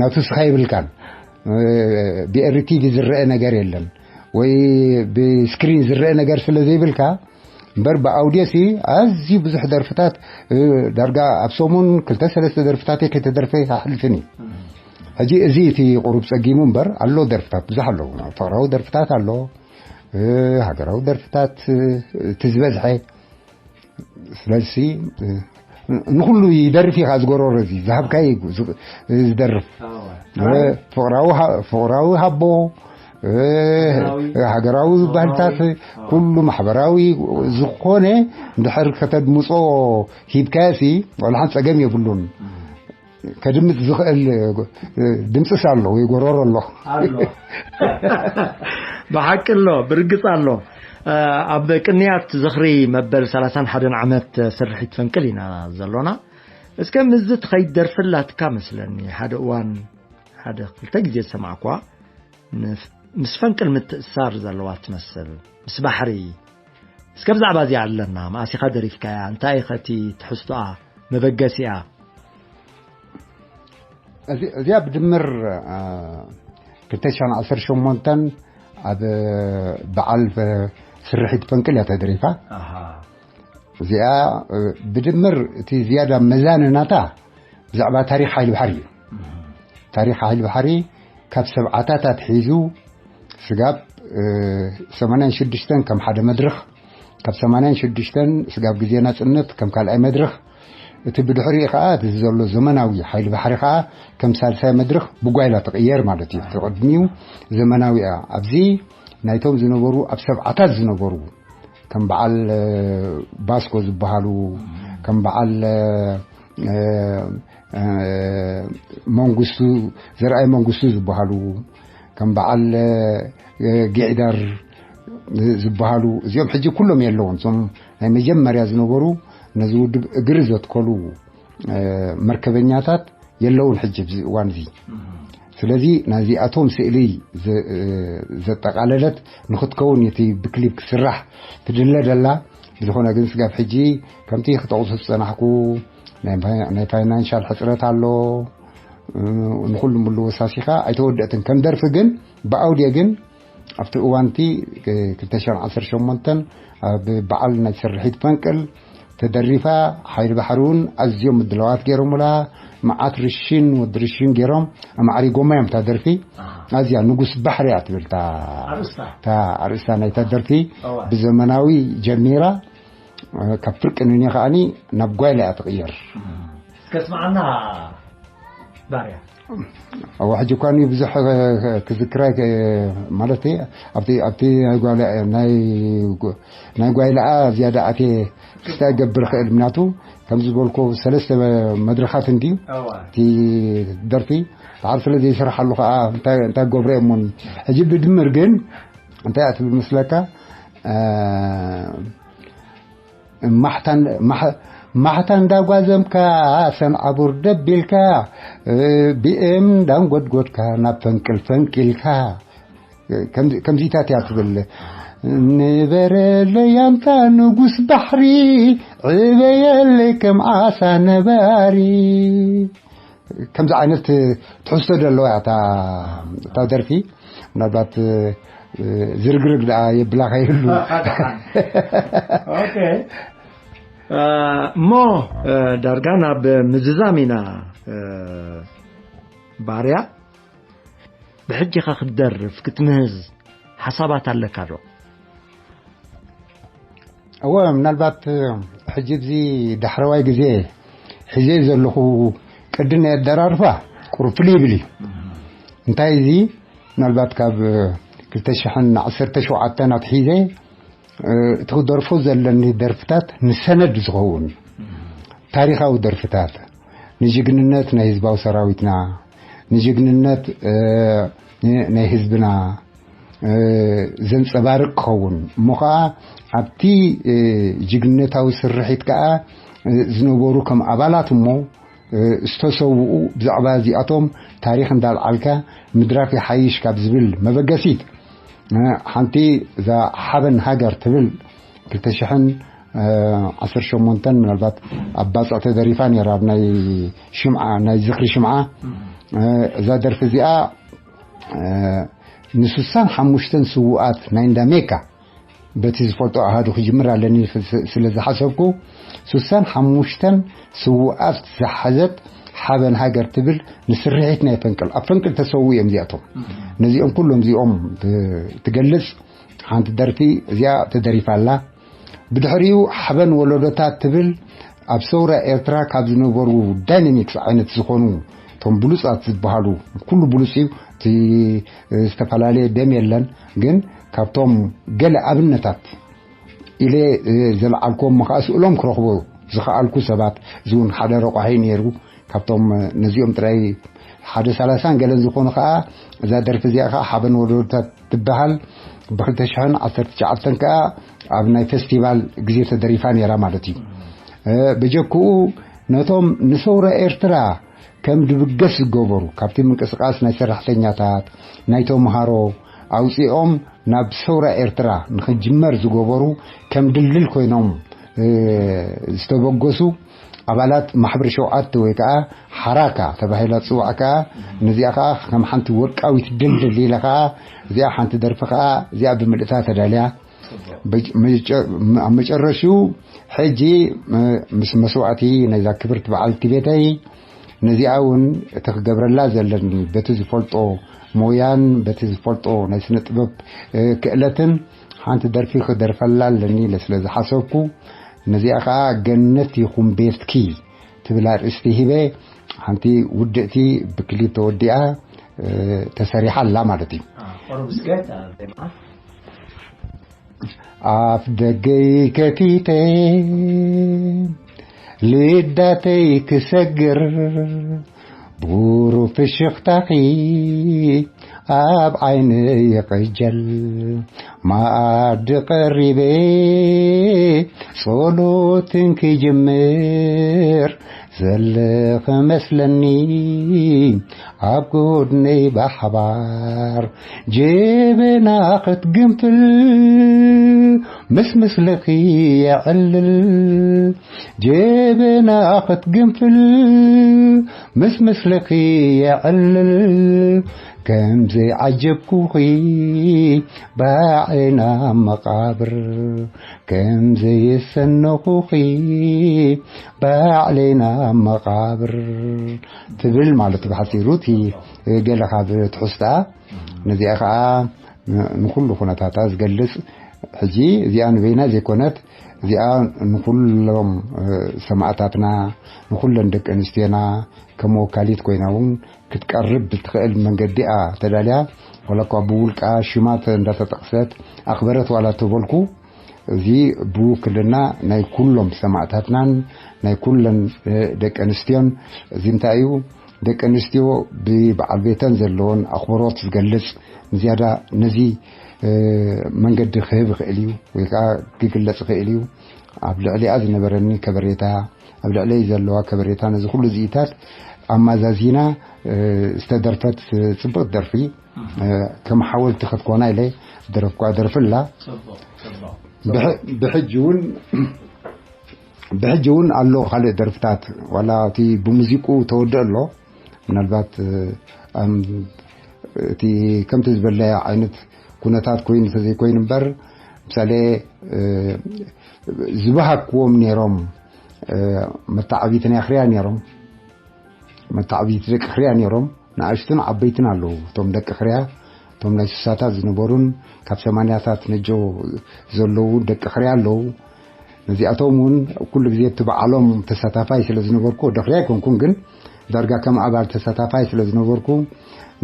ናቱ እስኻ የብልካን። እ፣ ብ-ኤር ቲ ቪ ዝረአ ነገር የለን። ወይ ብስክሪን ዝረአ ነገር ስለ ዘይብልካ፣ እምበር ብኣውድዮ ሲ ኣዝዩ ብዙሕ ደርፍታት፣ እ፣ ዳርጋ ኣብ ሰሙን ክልተ ሰለስተ ደርፍታት ከይተደርፈ ኣይሓልፍን እዩ። ሕጂ እዚ እቲ ቁሩብ ጸጊሙ እምበር ኣሎ ደርፍታት ብዙሕ ኣለዉ። ፍቕራዊ ደርፍታት ኣሎ፣ እ፣ ሃገራዊ ደርፍታት፣ እ፣ እቲ ዝበዝሐ። ስለዚ ሲ፣ እ፣ ንኹሉ ይደርፍ እዩ፣ ካብ ዝጎረሮ እዚ ዝሃብካይ እዩ ዝ-፣ ዝደርፍ። ኣዎ። እ፣ ፍቕራዊ ሃ-፣ ፍቕራዊ ሃቦ፣ እ፣ ሃገራዊ። ሃገራዊ ባህልታት፣ ኣዎ። ኩሉ ማሕበራዊ ዝኾነ እንድሕር ከተድምጾ ሂብካዮ ሲ፣ ዋላ ሓንቲ ጸገም የብሉን። እም። ከድምጽ ዝኽእል፣ እ፣ ድምጽስ ኣሎ ወይ ጎረሮ ኣሎ? ኣሎ። ብሓቂ ኣሎ፣ ብርግጽ ኣሎ። እ፣ ኣብ ቅንያት ዝኽሪ መበል ሰላሳን ሓደን ዓመት ስርሒት ፈንቅል ኢና ዘሎና። እስከ ምስዚ ትኸይድ ደርፊ ኣላትካ መስለኒ፣ ሓደ እዋን ሓደ ክልተ ግዜ ዝሰማዕኳ፣ ንፍ-፣ ምስ ፈንቅል ምትእሳር ዘለዋ ትመስል፣ ምስ ባሕሪ። እስከ ብዛዕባ እዚኣ ኣለና፣ መኣስ ኢኻ ደሪፍካያ? እንታይ ኢኸ እቲ ትሕዝቶኣ፣ መበገሲኣ? እዚ-፣ እዚኣ ብድምር፣ አ፣ ክልተ ሽሕን ዓሰርተ ሸሞንተን ኣብ በዓል ስርሒት ፈንቅል እያ ተደሪፋ። እዚኣ ብድምር እቲ ዝያዳ መዛንናታ ብዛዕባ ታሪኽ ሓይሊ ባሕሪ እዩ። ታሪኽ ሓይሊ ባሕሪ ካብ ሰብዓታት ኣትሒዙ ስጋብ ሰማንያን ሽዱሽተን ከም ሓደ መድረኽ፣ ካብ ሰማንያን ሽዱሽተን ስጋብ ግዜ ናጽነት ከም ካልኣይ መድረኽ፣ እቲ ብድሕሪኡ ከኣ እቲ ዘሎ ዘመናዊ ሓይሊ ባሕሪ ከኣ ከም ሳልሳይ መድረኽ ብጓይላ ትቕየር ማለት እዩ። እቲ ቅድሚኡ ዘመናዊ እያ። ኣብዚ ናይቶም ዝነበሩ ኣብ ሰብዓታት ዝነበሩ ከም በዓል ባስኮ ዝበሃሉ፣ ከም በዓል መንግስቱ፣ ዘርኣይ መንግስቱ ዝበሃሉ፣ ከም በዓል ጊዕዳር ዝበሃሉ፣ እዚኦም ሕጂ ኩሎም የለውን። እዞም ናይ መጀመርያ ዝነበሩ ነዚ ውድብ እግሪ ዘትከሉ መርከበኛታት የለውን ሕጂ ኣብዚ እዋን እዚ። ስለዚ ናዚኣቶም ስእሊ ዘጠቓለለት ንክትከውን እቲ ብክሊፕ ክስራሕ ትድለ ደላ። ብዝኾነ ግን ስጋብ ሕጂ ከምቲ ክጠቕሱ ዝጸናሕኩ ናይ ፋይናንሻል ሕጽረት ኣሎ። ንኹሉ ምሉ ወሳሲኻ ኣይተወደእትን። ከም ደርፊ ግን ብኣውድዮ ግን ኣብቲ እዋንቲ ክልተ ሽሕን ዓሰርተ ሸሞንተን ኣብ በዓል ናይ ስርሒት ፈንቅል ተደሪፋ፣ ሓይሊ ባሕሪ እውን ኣዝዮም ምድላዋት ገይሮምላ። መዓት ርሽን ወዲ ርሽን ገይሮም ኣማዕሪጎማ እዮም እታ ደርፊ። ኣዝያ ንጉስ ባሕሪ እያ ትብል እታ ኣርእስታ ናይታ ደርፊ። ብዘመናዊ ጀሚራ፣ ካብ ፍርቂ ንኔ ከዓኒ ናብ ጓይላ እያ ትቕየር። እስከ ስምዓና ባርያ። እዋ ሕጂ እኳ ብዙሕ ክዝክራ ማለት ኣብቲ ኣብቲ ናይ ጓይላ ናይ ናይ ጓይላኣ ዝያዳ ኣቴ ክስታይ ገብር ክእል ምናቱ ከም ዝበልኮ ሰለስተ መድረኻት እንዲ እቲ ደርፊ ተዓር ስለ ዘይስርሓሉ ከዓ እንታይ ገብረ እሞን ሕጂ ብድምር ግን እንታይ ኣትብል ምስለካ? ማሕታ እንዳጓዘምካ ሰንዓቡር ደቢልካ፣ ቢኤም እንዳንጎድጎድካ ናብ ፈንቅል ፈንቂልካ፣ ከምዚታት እያ ትብል። ንበረለይ ኣንታ ንጉስ ባሕሪ፣ ዕበየለይ ከም ዓሳ ነባሪ። ከምዚ ዓይነት ትሕዝቶ ዘለዋ እያ እታ ደርፊ። ምናልባት ዝርግርግ ደኣ የብላ ከይህሉ። እሞ ዳርጋ ናብ ምዝዛም ኢና። ባርያ፣ ብሕጂ ኸ ክትደርፍ ክትምህዝ ሓሳባት ኣለካ ዶ? እወ፣ ምናልባት ሕጂ እዚ ዳሕረዋይ ግዜ ሒዘ ዘለኹ ቅዲ ናይ ኣደራርፋ ቁሩብ ፍልይ ይብል እዩ። እንታይ እዚ ምናልባት ካብ ክልተ ሽሕን ዓሰርተ ሸውዓተን ኣትሒዘ እቲ ክደርፎ ዘለኒ ደርፍታት ንሰነድ ዝኸውን ታሪኻዊ ደርፍታት ንጅግንነት ናይ ህዝባዊ ሰራዊትና፣ ንጅግንነት ናይ ህዝብና ዘንጸባርቕ ክኸውን እሞ ኸዓ ኣብቲ ጅግንነታዊ ስርሒት ከኣ ዝነበሩ ከም ኣባላት እሞ ዝተሰውኡ ብዛዕባ እዚኣቶም ታሪኽ እንዳልዓልካ ምድራፍ ይሓይሽ ካብ ዝብል መበገሲት ሓንቲ እዛ ሓበን ሃገር ትብል ክልተ ሽሕን ዓሰርተ ሸሞንተን ምናልባት ኣብ ባጽዕ ተደሪፋ ነይራ ኣብ ናይ ሽምዓ ናይ ዝኽሪ ሽምዓ እዛ ደርፊ እዚኣ ንስሳን ሓሙሽተን ስውኣት ናይ እንዳ ሜካ በቲ ዝፈልጦ ኣሃዱ ክጅምር ኣለኒ ስለ ዝሓሰብኩ ስሳን ሓሙሽተን ስውኣት ዝሓዘት ሓበን ሃገር ትብል ንስርሒት ናይ ፈንቅል ኣብ ፈንቅል ተሰው እዮም እዚኣቶም ነዚኦም ኩሎም እዚኦም ትገልጽ ሓንቲ ደርፊ እዚኣ ተደሪፋ ኣላ ብድሕሪኡ ሓበን ወለዶታት ትብል ኣብ ሰውራ ኤርትራ ካብ ዝነበሩ ዳይናሚክስ ዓይነት ዝኾኑ እቶም ብሉጻት ዝበሃሉ ኩሉ ብሉጽ እዩ እቲ ዝተፈላለየ ደም የለን ግን ካብቶም ገለ ኣብነታት ኢለ ዘልዓልኩዎም እሞ ከዓ ስእሎም ክረኽቦ ዝኸኣልኩ ሰባት እዚ እውን ሓደ ረቋሒ ነይሩ ካብቶም ነዚኦም ጥራይ ሓደ ሰላሳን ገለን ዝኾኑ ከዓ እዛ ደርፊ እዚኣ ከዓ ሓበን ወለዶታት ትበሃል ብክልተ ሽሕን ዓሰርተ ትሽዓተን ከዓ ኣብ ናይ ፌስቲቫል ግዜ ተደሪፋ ነይራ ማለት እዩ በጀክኡ ነቶም ንሰውራ ኤርትራ ከም ድብገስ ዝገበሩ ካብቲ ምንቅስቃስ ናይ ሰራሕተኛታት ናይ ተምሃሮ ኣውፂኦም ናብ ሰውራ ኤርትራ ንክጅመር ዝገበሩ ከም ድልድል ኮይኖም ዝተበገሱ ኣባላት ማሕበር ሸውዓተ ወይ ከዓ ሓራካ ተባሂላ ትፅዋዕ ከዓ፣ ነዚኣ ከዓ ከም ሓንቲ ወርቃዊት ድልድል ኢለ ከዓ፣ እዚኣ ሓንቲ ደርፊ ከዓ እዚኣ ብምልእታ ተዳልያ። በጅ- መጨ- ኣብ መጨረሽኡ ሕጂ እ፣ ምስ መስዋእቲ ነዛ ክብርቲ በዓልቲ ቤተይ፣ ነዚኣ እውን እቲ ክገብረላ ዘለኒ በቲ ዝፈልጦ ሞያን በቲ ዝፈልጦ ናይ ስነ ጥበብ እ፣ ክእለትን ሓንቲ ደርፊ ክደርፈላ ኣለኒ ኢለ ስለ ዝሓሰብኩ፣ ነዚኣ ከዓ ገነት ይኹን ቤትኪ ትብል ኣርእስቲ ሂበ። ሓንቲ ውድእቲ ብክሊፕ ተወዲኣ እ፣ ተሰሪሓ ኣላ ማለት እዩ። Ah, Horobsgeta, tema. ኣፍ ደገይ ከፊተ ልዳተይ ክሰግር፣ ብሩህ ፍሽኽታኺ ኣብ ዓይነይ ይቕጀል። መኣዲ ቀሪበ ጸሎትን ክጅምር ዘለኸ መስለኒ፣ ኣብ ጎድነይ ብሓባር ጀበና ክትግንፍል፣ ምስ ምስልኺ የዕልል። ጀበና ክትግንፍል፣ ምስ ምስልኺ የዕልል። ከም ዘይዓጀብኩኺ ባዕልና መቓብር፣ ከም ዘየሰነኹኺ ባዕልና መቓብር ትብል ማለት እዩ። ብሓፂሩ እቲ ገለ ካብ ትሕዝታ፣ ነዚኣ ከዓ ን- ንኩሉ ኩነታታ ዝገልፅ። ሕጂ እዚኣ ንበይና ዘይኮነት፣ እዚኣ ንኩሎም እ፣ ሰማእታትና፣ ንኩለን ደቂ ኣንስትዮና ከም ወካሊት ኮይና እውን ክትቀርብ ብትኽእል መንገዲ እያ ተዳልያ። ዋላ እኳ ብውልቃ ሽማት እንዳተጠቕሰት ኣኽበረት ዋላ ተበልኩ፣ እዚ ብውክልና ናይ ኩሎም ሰማእታትናን ናይ ኩለን እ፣ ደቂ ኣንስትዮን። እዚ እንታይ እዩ? ደቂ ኣንስትዮ ብበዓል ቤተን ዘለዎን ኣኽብሮት ዝገልጽ፣ ንዝያዳ ነዚ እ፣ መንገዲ ክህብ ይኽእል እዩ ወይ ከዓ ክግለጽ ይኽእል እዩ። ኣብ ልዕሊኣ ዝነበረኒ ከበሬታ፣ ኣብ ልዕለይ ዘለዋ ከበሬታ፣ ነዚ ኩሉ ዝኢታት ኣማዛዚና እ፣ ዝተደርፈት ጽብቕቲ ደርፊ እ፣ ከም ሓወልቲ ክትኮና ኢለ ደረፍኳ ደርፊ ኣላ። ጽቡቕ፣ ጽቡቕ። ብሕ- ብሕጂ እውን ብሕጂ እውን ኣሎ ካልእ ደርፍታት፣ ዋላ እቲ ብሙዚቁ ተወድእ ኣሎ። ምናልባት እ፣ ኣም- እቲ ከምቲ ዝበለያ ዓይነት ኩነታት ኮይኑ ተዘይኮይኑ እምበር፣ ምሳሌ እ፣ ዝበሃክዎም ነይሮም እ፣ መተዓቢትናይ ክርያ ነይሮም መተዓቢቲ ደቂ ክርያ ነይሮም። ንኣሽቱን ዓበይትን ኣለዉ። እቶም ደቂ ክርያ፣ እቶም ናይ ስሳታት ዝነበሩን ካብ ሰማንያታት ነጆ ዘለዉ ደቂ ክርያ ኣለዉ። ነዚኣቶም እውን ኩሉ ግዜ እቲ በዓሎም ተሳታፋይ ስለ ዝነበርኩ፣ ወዲ ክርያ ኣይኮንኩን፣ ግን ዳርጋ ከም ኣባል ተሳታፋይ ስለ ዝነበርኩ፣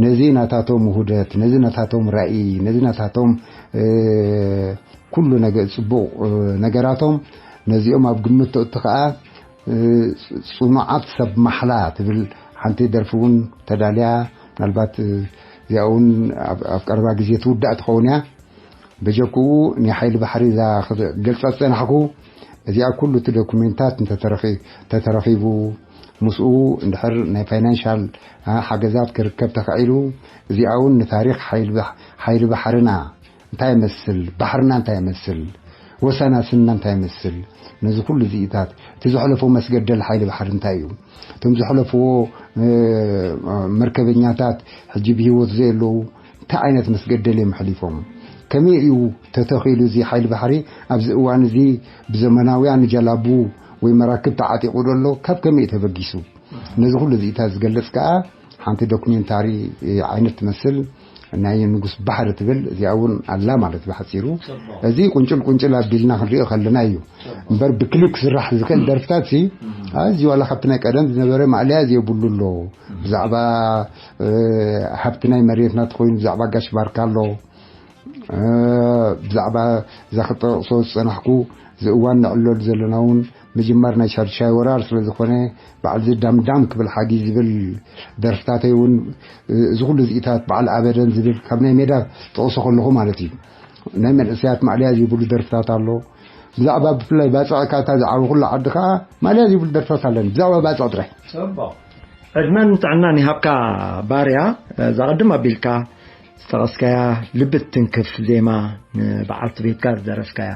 ነዚ ናታቶም ውህደት፣ ነዚ ናታቶም ራእይ፣ ነዚ ናታቶም እ፣ ኩሉ ነገር፣ ጽቡቕ እ፣ ነገራቶም፣ ነዚኦም ኣብ ግምት ተእቱ ከኣ እ፣ ጽኑዓት ሰብ ማሕላ ትብል ሓንቲ ደርፊ እውን ተዳልያ። ምናልባት እ፣ እዚኣ እውን ኣብ ኣብ ቀረባ ግዜ ትውዳእ ትኸውን እያ። በጀክኡ ናይ ሓይሊ ባሕሪ እዛ ክገልጻ ዝጸናሕኩ፣ እዚኣ ኩሉ እቲ ዶኩሜንታት እንተተረኺ- ተተረኺቡ፣ ምስኡ እንድሕር ናይ ፋይናንሻል እ፣ ሓገዛት ክርከብ ተኻኢሉ፣ እዚኣ እውን ንታሪኽ ሓይሊ ባሕ- ሓይሊ ባሕርና እንታይ ይመስል፣ ባሕርና እንታይ ይመስል፣ ወሰናስንና እንታይ ይመስል፣ ነዚ ኩሉ ዝኢታት፣ እቲ ዘሕለፎ መስገደል ሓይሊ ባሕሪ እንታይ እዩ፣ እቶም ዘሕለፍዎ እ፣ መርከበኛታት ሕጂ ብህይወት ዘየለዉ እንታይ ዓይነት መስገደል እዮም ኣሕሊፎም፣ ከመይ እዩ ተተኺሉ እዚ ሓይሊ ባሕሪ ኣብዚ እዋን እዚ ብዘመናውያን ጀላቡ ወይ መራክብ ተዓጢቑ ዘሎ፣ ካብ ከመይ እዩ ተበጊሱ? ነዚ ኩሉ እዚኢታት ዝገልጽ ከኣ ሓንቲ ዶክሜንታሪ ዓይነት ትመስል፣ ናይ ንጉስ ባሕሪ ትብል፣ እዚኣ እውን ኣላ ማለት ብሓጺሩ። ጽቡቕ። እዚ ቁንጭል ቁንጭል ኣቢልና ክንሪኦ ከለና እዩ። ጽቡቕ። እምበር ብክሊፕ ክስራሕ ዝኽእል ደርፍታት ሲ ኣዝዩ ዋላ ካብቲ ናይ ቀደም ዝነበረ ማእለያ ዘይብሉ ኣሎ። ብዛዕባ እ፣ ሃብቲ ናይ መሬትና ተኾይኑ ብዛዕባ ጋሽ ባርካ ኣሎ። እ፣ ብዛዕባ እዛ ክጠቕሶ ዝጸናሕኩ፣ እዚ እዋን ንዕለሉ ዘለና እውን ምጅማር ናይ ሻድሻይ ወራር ስለ ዝኾነ፣ በዓል እዚ ዳምዳም ክብል ሓጊ ዝብል ደርፍታተይ እውን፣ እ፣ እዚ ኩሉ እዚኢታት በዓል ኣበደን ዝብል ካብ ናይ ሜዳ ጠቕሶ ከለኹ ማለት እዩ። ናይ መንእሰያት ማእለያ ዘይብሉ ደርፍታት ኣሎ። ብዛዕባ ብፍላይ ባጽዕ እካ እታ ዝዓበኹላ ዓዲ ከኣ ማእለያ ዘይብሉ ደርፍታት ኣለኒ። ብዛዕባ ባጽዕ ጥራይ። ጽቡቕ። ዕድመን ጥዕናን ይሃብካ ባርያ። እዛ ቅድም ኣቢልካ ዝጠቐስካያ ልቢ ትንክፍ ዜማ ንበዓልቲ ቤትካ ዝደረፍካያ፣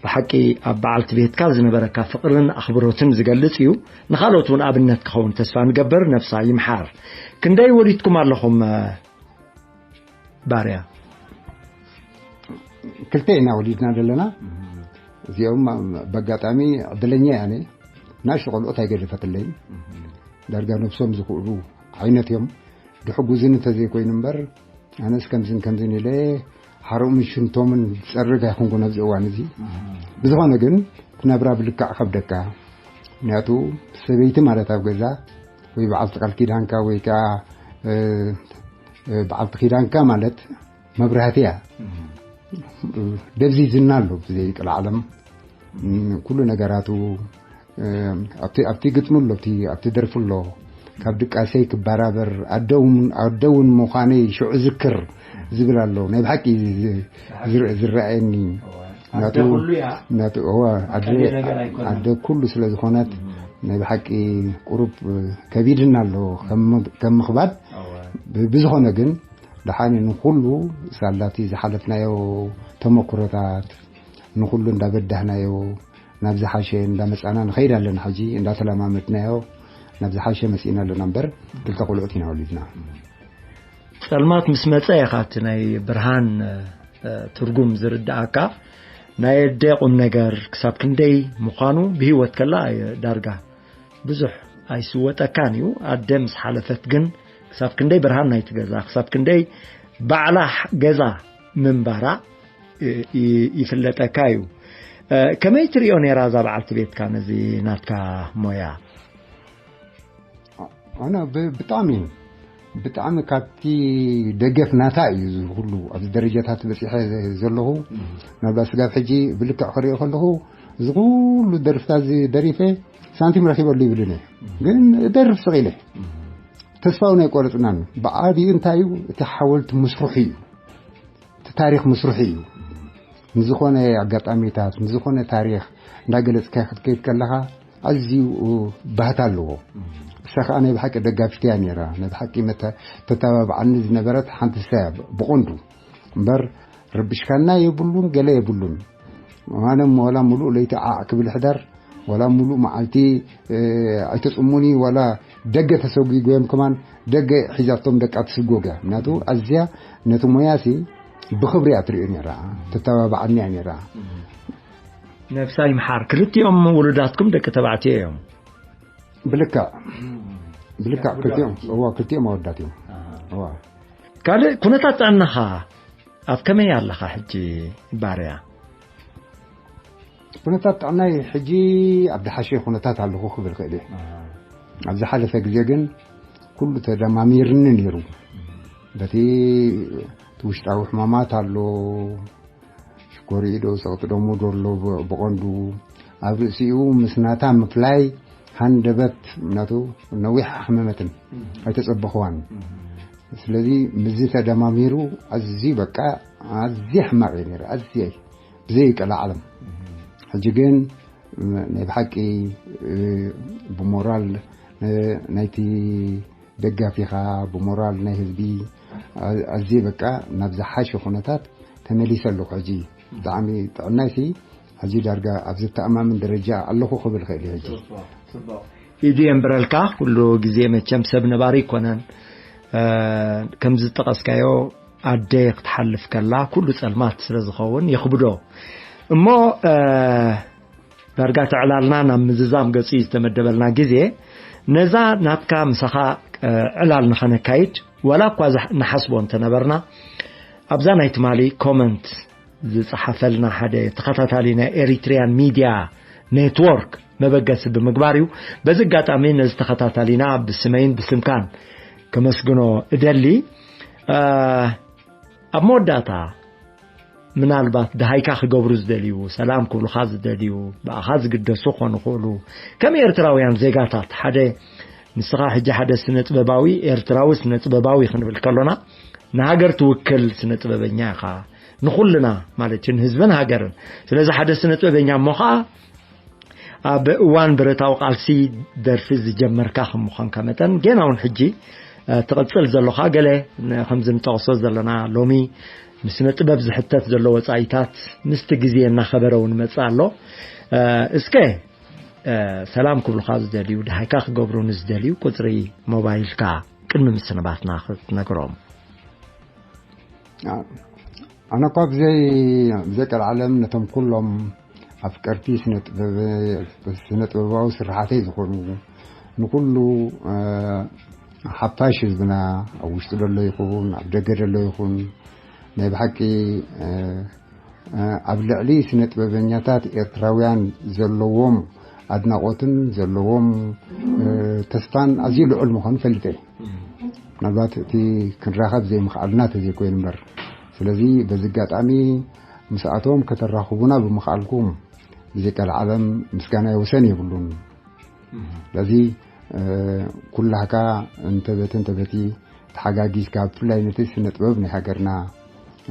ብሓቂ ኣብ በዓልቲ ቤትካ ዝነበረካ ፍቕርን ኣኽብሮትን ዝገልጽ እዩ። ንኻልኦት እውን ኣብነት ክኸውን ተስፋ ንገብር። ነፍሳ ይምሓር። ክንደይ ወሊድኩም ኣለኹም ባርያ? ክልተ ኢና ወሊድና ዘለና። እዚኦም በጋጣሚ ዕድለኛ እያ። ኣነ ናሽቶ ቆልዑት ኣይገደፈትለይን። ዳርጋ ነብሶም ዝኽእሉ ዓይነት እዮም። ድሕጉዝን እንተዘይኮይኑ እምበር ኣነስ ከምዝን ከምዝን ኢለ ሓሮምን ሽንቶምን ዝጸርግ ኣይኮንኩን ኣብዚ እዋን እዚ። ብዝኾነ ግን ክነብራ ብልክዕ ከብደካ። ምክንያቱ ሰበይቲ ማለት ኣብ ገዛ ወይ በዓልቲ ቃል ኪዳንካ ወይ ከዓ በዓልቲ ኪዳንካ ማለት መብራህቲ እያ። ደብዚዝና ኣሎ ብዘይ ቅልዓለም ኩሉ ነገራቱ። ኣብቲ ግጥሚ ኣሎ፣ ኣብቲ ደርፊ ኣሎ፣ ካብ ድቃሰይ ክበራበር ኣደውን ምዃነይ ሽዑ ዝክር ዝብል ኣሎ። ናይ ብሓቂ ዝረኣየኒ ኣደ ኩሉ ስለ ዝኾነት ናይ ብሓቂ ቁሩብ ከቢድና ኣሎ ከም ምኽባድ። ብዝኾነ ግን ደሓን ንኹሉ ሳላቲ ዝሓለፍናዮ ተመክሮታት ንኹሉ እንዳበዳህናዮ ናብ ዝሓሸ እንዳመጻና ንኸይድ ኣለና። ሕጂ እንዳተለማመድናዮ ናብ ዝሓሸ መጺና ኣለና እምበር ክልተ ቆልዑት ኢና ወሊድና። ጸልማት ምስ መጸ ኢኻ እቲ ናይ ብርሃን ትርጉም ዝርድኣካ። ናይ ኣደ ቁም ነገር ክሳብ ክንደይ ምዃኑ ብህይወት ከላ ዳርጋ ብዙሕ ኣይስወጠካን እዩ። ኣደ ምስ ሓለፈት ግን ክሳብ ክንደይ ብርሃን ናይቲ ገዛ፣ ክሳብ ክንደይ ባዕላ ገዛ ምንባራ ይፍለጠካ እዩ። ከመይ ትሪኦ ነይራ እዛ በዓልቲ ቤትካ ነዚ ናትካ ሞያ? ኣነ ብጣዕሚ ብጣዕሚ ካብቲ ደገፍ ናታ እዩ እዚ ኩሉ ኣብዚ ደረጃታት በፂሐ ዘለኹ። ናብላ ስጋብ ሕጂ ብልክዕ ክሪኦ ከለኹ እዚ ኩሉ ደርፍታት እዚ ደሪፈ ሳንቲም ረኪበሉ ይብልን እየ፣ ግን ደርፍ ስቕ ኢለ ተስፋ እውን ኣይቆረፅናን። ብዓብዩ እንታይ እዩ እቲ ሓወልቲ ምስርሑ እዩ፣ እቲ ታሪኽ ምስርሑ እዩ። ንዝኾነ ኣጋጣሚታት ንዝኾነ ታሪኽ እንዳገለፅካ ክትከይድ ከለኻ ኣዝዩ ባህታ ኣለዎ። እሳ ከዓ ናይ ብሓቂ ደጋፊት እያ ነይራ። ናይ ብሓቂ ተተባብዓኒ ዝነበረት ሓንቲ ሰብ ብቐንዱ እምበር ረብሽካና የብሉን ገለ የብሉን። ማንም ዋላ ሙሉእ ለይቲ ዓዕ ክብል ሕደር ዋላ ሙሉእ መዓልቲ ኣይተፅሙኒ ዋላ ደገ ተሰጒጎዮም ከማን ደገ ሒዛቶም ደቃ ትስጎግ እያ። ምክንያቱ ኣዝያ ነቲ ሞያሲ ብኽብሪ እያ ትሪኦ ነይራ፣ ተተባብዓኒ እያ ነይራ። ነብሳ ይምሓር። ክልቲኦም ውሉዳትኩም ደቂ ተባዕትዮ እዮም? ብልክዕ ብልክዕ ክልቲኦም እዋ ክልቲኦም ኣወዳት እዮም። እዋ ካልእ ኩነታት ጥዕናኻ ኣብ ከመይ ኣለኻ ሕጂ ባርያ? ኩነታት ጥዕናይ ሕጂ ኣብ ዝሓሸ ኩነታት ኣለኹ ክብል ክእል እየ። ኣብ ዝሓለፈ ግዜ ግን ኩሉ ተደማሚርኒ ነይሩ። በቲ እቲ ውሽጣዊ ሕማማት ኣሎ፣ ሽኮሪኡ ዶ ሰቕጥደሙ ዶ ኣሎ፣ ብቐንዱ ኣብ ርእሲኡ ምስ ናታ ምፍላይ ሃንደበት ናቱ ነዊሕ ኣሕመመትን ኣይተጸበኽዋን። ስለዚ ምስዚ ተደማሚሩ ኣዝዩ በቃ ኣዝየ ሕማቕ እየ ነይረ፣ ኣዝየ ብዘይ ቀላዓለም። ሕጂ ግን ናይ ብሓቂ ብሞራል ናይቲ ደጋፊኻ ብሞራል ናይ ህዝቢ ኣዝየ በቃ ናብ ዝሓሸ ኩነታት ተመሊሰ ኣለኹ። ሕጂ ብጣዕሚ ጥዕናይሲ ሕጂ ዳርጋ ኣብ ዘተኣማምን ደረጃ ኣለኹ ክብል ክእል እየ። ሕጂ ኢዱ የንብረልካ። ኩሉ ግዜ መቸም ሰብ ነባሪ ይኮነን። ከምዚ ዝጠቐስካዮ ኣደ ክትሓልፍ ከላ ኩሉ ጸልማት ስለ ዝኸውን የኽብዶ እሞ ዳርጋ ተዕላልና ናብ ምዝዛም ገጹ ዝተመደበልና ግዜ ነዛ ናትካ ምሳኻ ዕላል ንኸነካይድ ዋላ እኳ ንሓስቦ እንተነበርና ኣብዛ ናይ ትማሊ ኮመንት ዝጸሓፈልና ሓደ ተኸታታሊ ናይ ኤሪትሪያን ሚድያ ኔትወርክ መበገሲ ብምግባር እዩ። በዚ ኣጋጣሚ ነዚ ተኸታታሊና ብስመይን ብስምካን ከመስግኖ እደሊ። ኣብ መወዳእታ ምናልባት ደሃይካ ክገብሩ ዝደልዩ፣ ሰላም ክብሉኻ ዝደልዩ፣ ብኣኻ ዝግደሱ ክኾኑ ይኽእሉ። ከም ኤርትራውያን ዜጋታት ሓደ ንስኻ ሕጂ ሓደ ስነ ጥበባዊ ኤርትራዊ ስነ ጥበባዊ ክንብል ከሎና ንሃገር ትውክል ስነ ጥበበኛ ኢኻ። ንኹልና ማለት እዩ ንህዝብን ሃገርን። ስለዚ ሓደ ስነ ጥበበኛ እሞ ኸዓ ኣብ እዋን ብረታዊ ቃልሲ ደርፊ ዝጀመርካ ከም ምዃንካ መጠን ጌና እውን ሕጂ ትቕጽል ዘለኻ ገለ ከምዚ ንጠቕሶ ዘለና ሎሚ ንስነ ጥበብ ዝሕተት ዘሎ ወጻኢታት ምስቲ ግዜ እናኸበረ እውን መጽእ ኣሎ። እስከ ሰላም ክብሉኻ ዝደልዩ፣ ደሃይካ ክገብሩ ንዝደልዩ ቁጽሪ ሞባይልካ ቅድሚ ምስንባትና ክትነግሮም። ኣነ እኳ ብዘይ ብዘይ ቀልዓለም ነቶም ኩሎም ኣፍቀርቲ ስነ ጥበባዊ ስራሓተይ ዝኾኑ ንኩሉ ሓፋሽ ህዝብና፣ ኣብ ውሽጢ ደሎ ይኹን ኣብ ደገ ደሎ ይኹን፣ ናይ ብሓቂ ኣብ ልዕሊ ስነ ጥበበኛታት ኤርትራውያን ዘለዎም ኣድናቖትን ዘለዎም ተስፋን ኣዝዩ ልዑል ምዃኑ ፈሊጠ። ምናልባት እቲ ክንራኸብ ዘይምኽኣልና ተዘይኮይኑ እምበር፣ ስለዚ በዚ ኣጋጣሚ ምስኣቶም ከተራኽቡና ብምኽኣልኩም ብዘይ ቀልዓለም ምስጋናይ ወሰን የብሉን። ስለዚ ኩላህካ እንተበቲ እንተበቲ ተሓጋጊዝካ፣ ብፍላይ ነቲ ስነ ጥበብ ናይ ሃገርና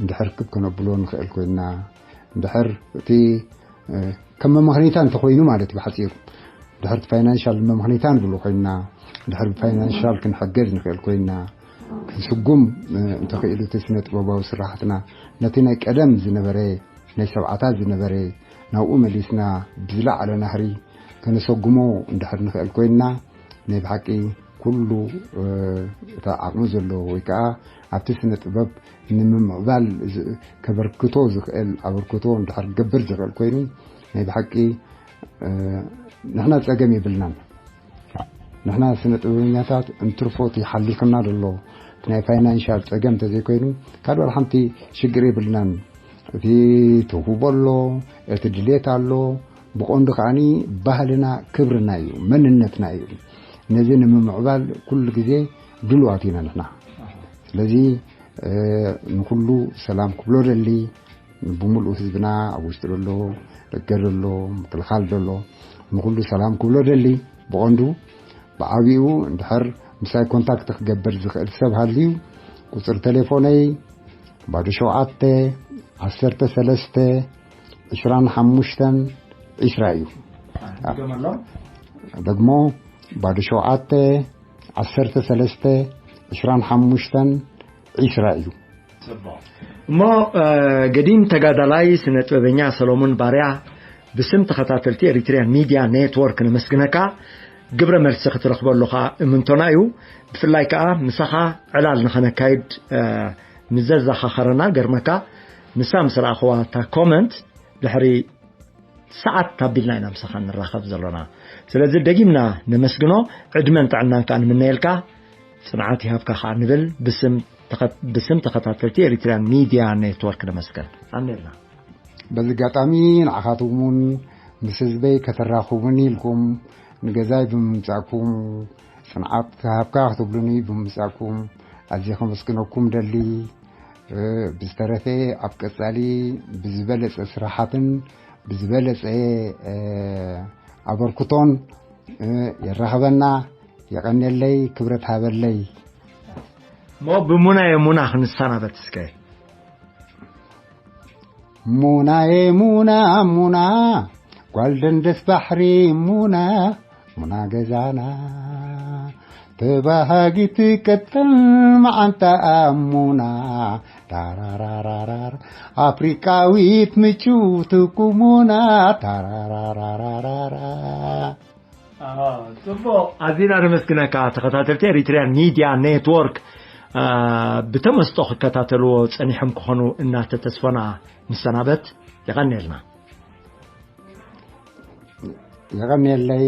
እንድሕር ክብ ከነብሎ ንኽእል ኮይንና፣ እንድሕር እቲ ከም መመኽነይታ እንተኾይኑ ማለት እዩ ብሓፂሩ፣ ድሕር ፋይናንሻል መመኽነይታ ንብሎ ኮይንና፣ ድሕር ብፋይናንሻል ክንሕገዝ ንኽእል ኮይንና፣ ክንስጉም እንተኽኢሉ እቲ ስነ ጥበባዊ ስራሕትና ነቲ ናይ ቀደም ዝነበረ፣ ናይ ሰብዓታት ዝነበረ ናብኡ መሊስና ብዝለዓለ ናህሪ ከነሰጉሞ እንድሕር ንኽእል ኮይንና፣ ናይ ብሓቂ ኩሉ እቲ ዓቕሚ ዘለዎ ወይ ከዓ ኣብቲ ስነ ጥበብ ንምምዕባል ከበርክቶ ዝኽእል ኣበርክቶ እንድሕር ክገብር ዝኽእል ኮይኑ፣ ናይ ብሓቂ ንሕና ፀገም የብልናን። ንሕና ስነ ጥበበኛታት እንትርፎ እቲ ሓሊፍና ዘሎ እቲ ናይ ፋይናንሻል ፀገም እንተዘይኮይኑ ካልእ ሓንቲ ሽግር የብልናን። እቲ ተውህቦ ኣሎ፣ እቲ ድሌት ኣሎ። ብቐንዱ ከዓኒ ባህልና ክብርና እዩ፣ መንነትና እዩ። ነዚ ንምምዕባል ኩሉ ግዜ ድልዋት ኢና ንሕና። ስለዚ ንኩሉ ሰላም ክብሎ ደሊ፣ ብሙሉእ ህዝብና ኣብ ውሽጢ ደሎ፣ ደገ ደሎ፣ ምክልኻል ደሎ፣ ንኩሉ ሰላም ክብሎ ደሊ። ብቐንዱ ብዓቢኡ እንድሕር ምሳይ ኮንታክት ክገብር ዝኽእል ሰብ ሃልዩ፣ ቁፅሪ ቴሌፎነይ ባዶ ሸውዓተ ዓሰርተ ሰለስተ ዕስራን ሓሙሽተን ዕስራ እዩ። ደግሞ ባዶ ሸውዓተ ዓሰርተ ሰለስተ ዕስራን ሓሙሽተን ዕስራ እዩ። እሞ ገዲም ተጋዳላይ ስነ ጥበበኛ ሰሎሞን ባርያ፣ ብስም ተኸታተልቲ ኤሪትሪያን ሚድያ ኔትወርክ ነመስግነካ። ግብረ መልሲ ክትረኽበሉ ኸኣ እምንቶና እዩ። ብፍላይ ከኣ ምሳኻ ዕላል ንኸነካይድ ምስ ዘዘኻኸረና፣ ገርመካ ንሳ ምስ ረኣኽዋ እታ ኮመንት ድሕሪ ሰዓት ኣቢልና ኢና ምሳኻ ንራኸብ ዘሎና። ስለዚ ደጊምና ነመስግኖ፣ ዕድመን ጥዕናን ከኣ ንምነየልካ። ጽንዓት ይሃብካ ከኣ ንብል ብስም ተኸታተልቲ ኤሪትሪያን ሚድያ ኔትወርክ ነመስግን። ኣሜልና። በዚ ኣጋጣሚ ንዓኻትኩም እውን ምስ ህዝበይ ከተራኽቡኒ ኢልኩም ንገዛይ ብምምጻእኩም፣ ጽንዓት ይሃብካ ክትብሉኒ ብምምጻእኩም ኣዝየ ከመስግነኩም ደሊ። ብዝተረፈ ኣብ ቀጻሊ ብዝበለጸ ስራሓትን ብዝበለጸ ኣበርክቶን የራኽበና። የቐንየለይ፣ ክብረት ሃበለይ። እሞ ብሙና የሙና ክንሰናበት እስከ። ሙናየ ሙና ሙና፣ ጓል ደንደስ ባሕሪ ሙና፣ ሙና ገዛና ተባሃጊት ቀጠን መዓንታ ሙና፣ ዳራራራራር ኣፍሪቃዊት ምችውቲ ኩሙና፣ ዳራራራራራ። ጽቡቕ፣ ኣዚና ነመስግነካ። ተኸታተልቲ ኤሪትሪያን ሚድያ ኔትወርክ ብተመስጦ ክከታተልዎ ጸኒሖም ክኾኑ እናተተስፈና ንሰናበት። የቐንየልና። የቐንየለይ።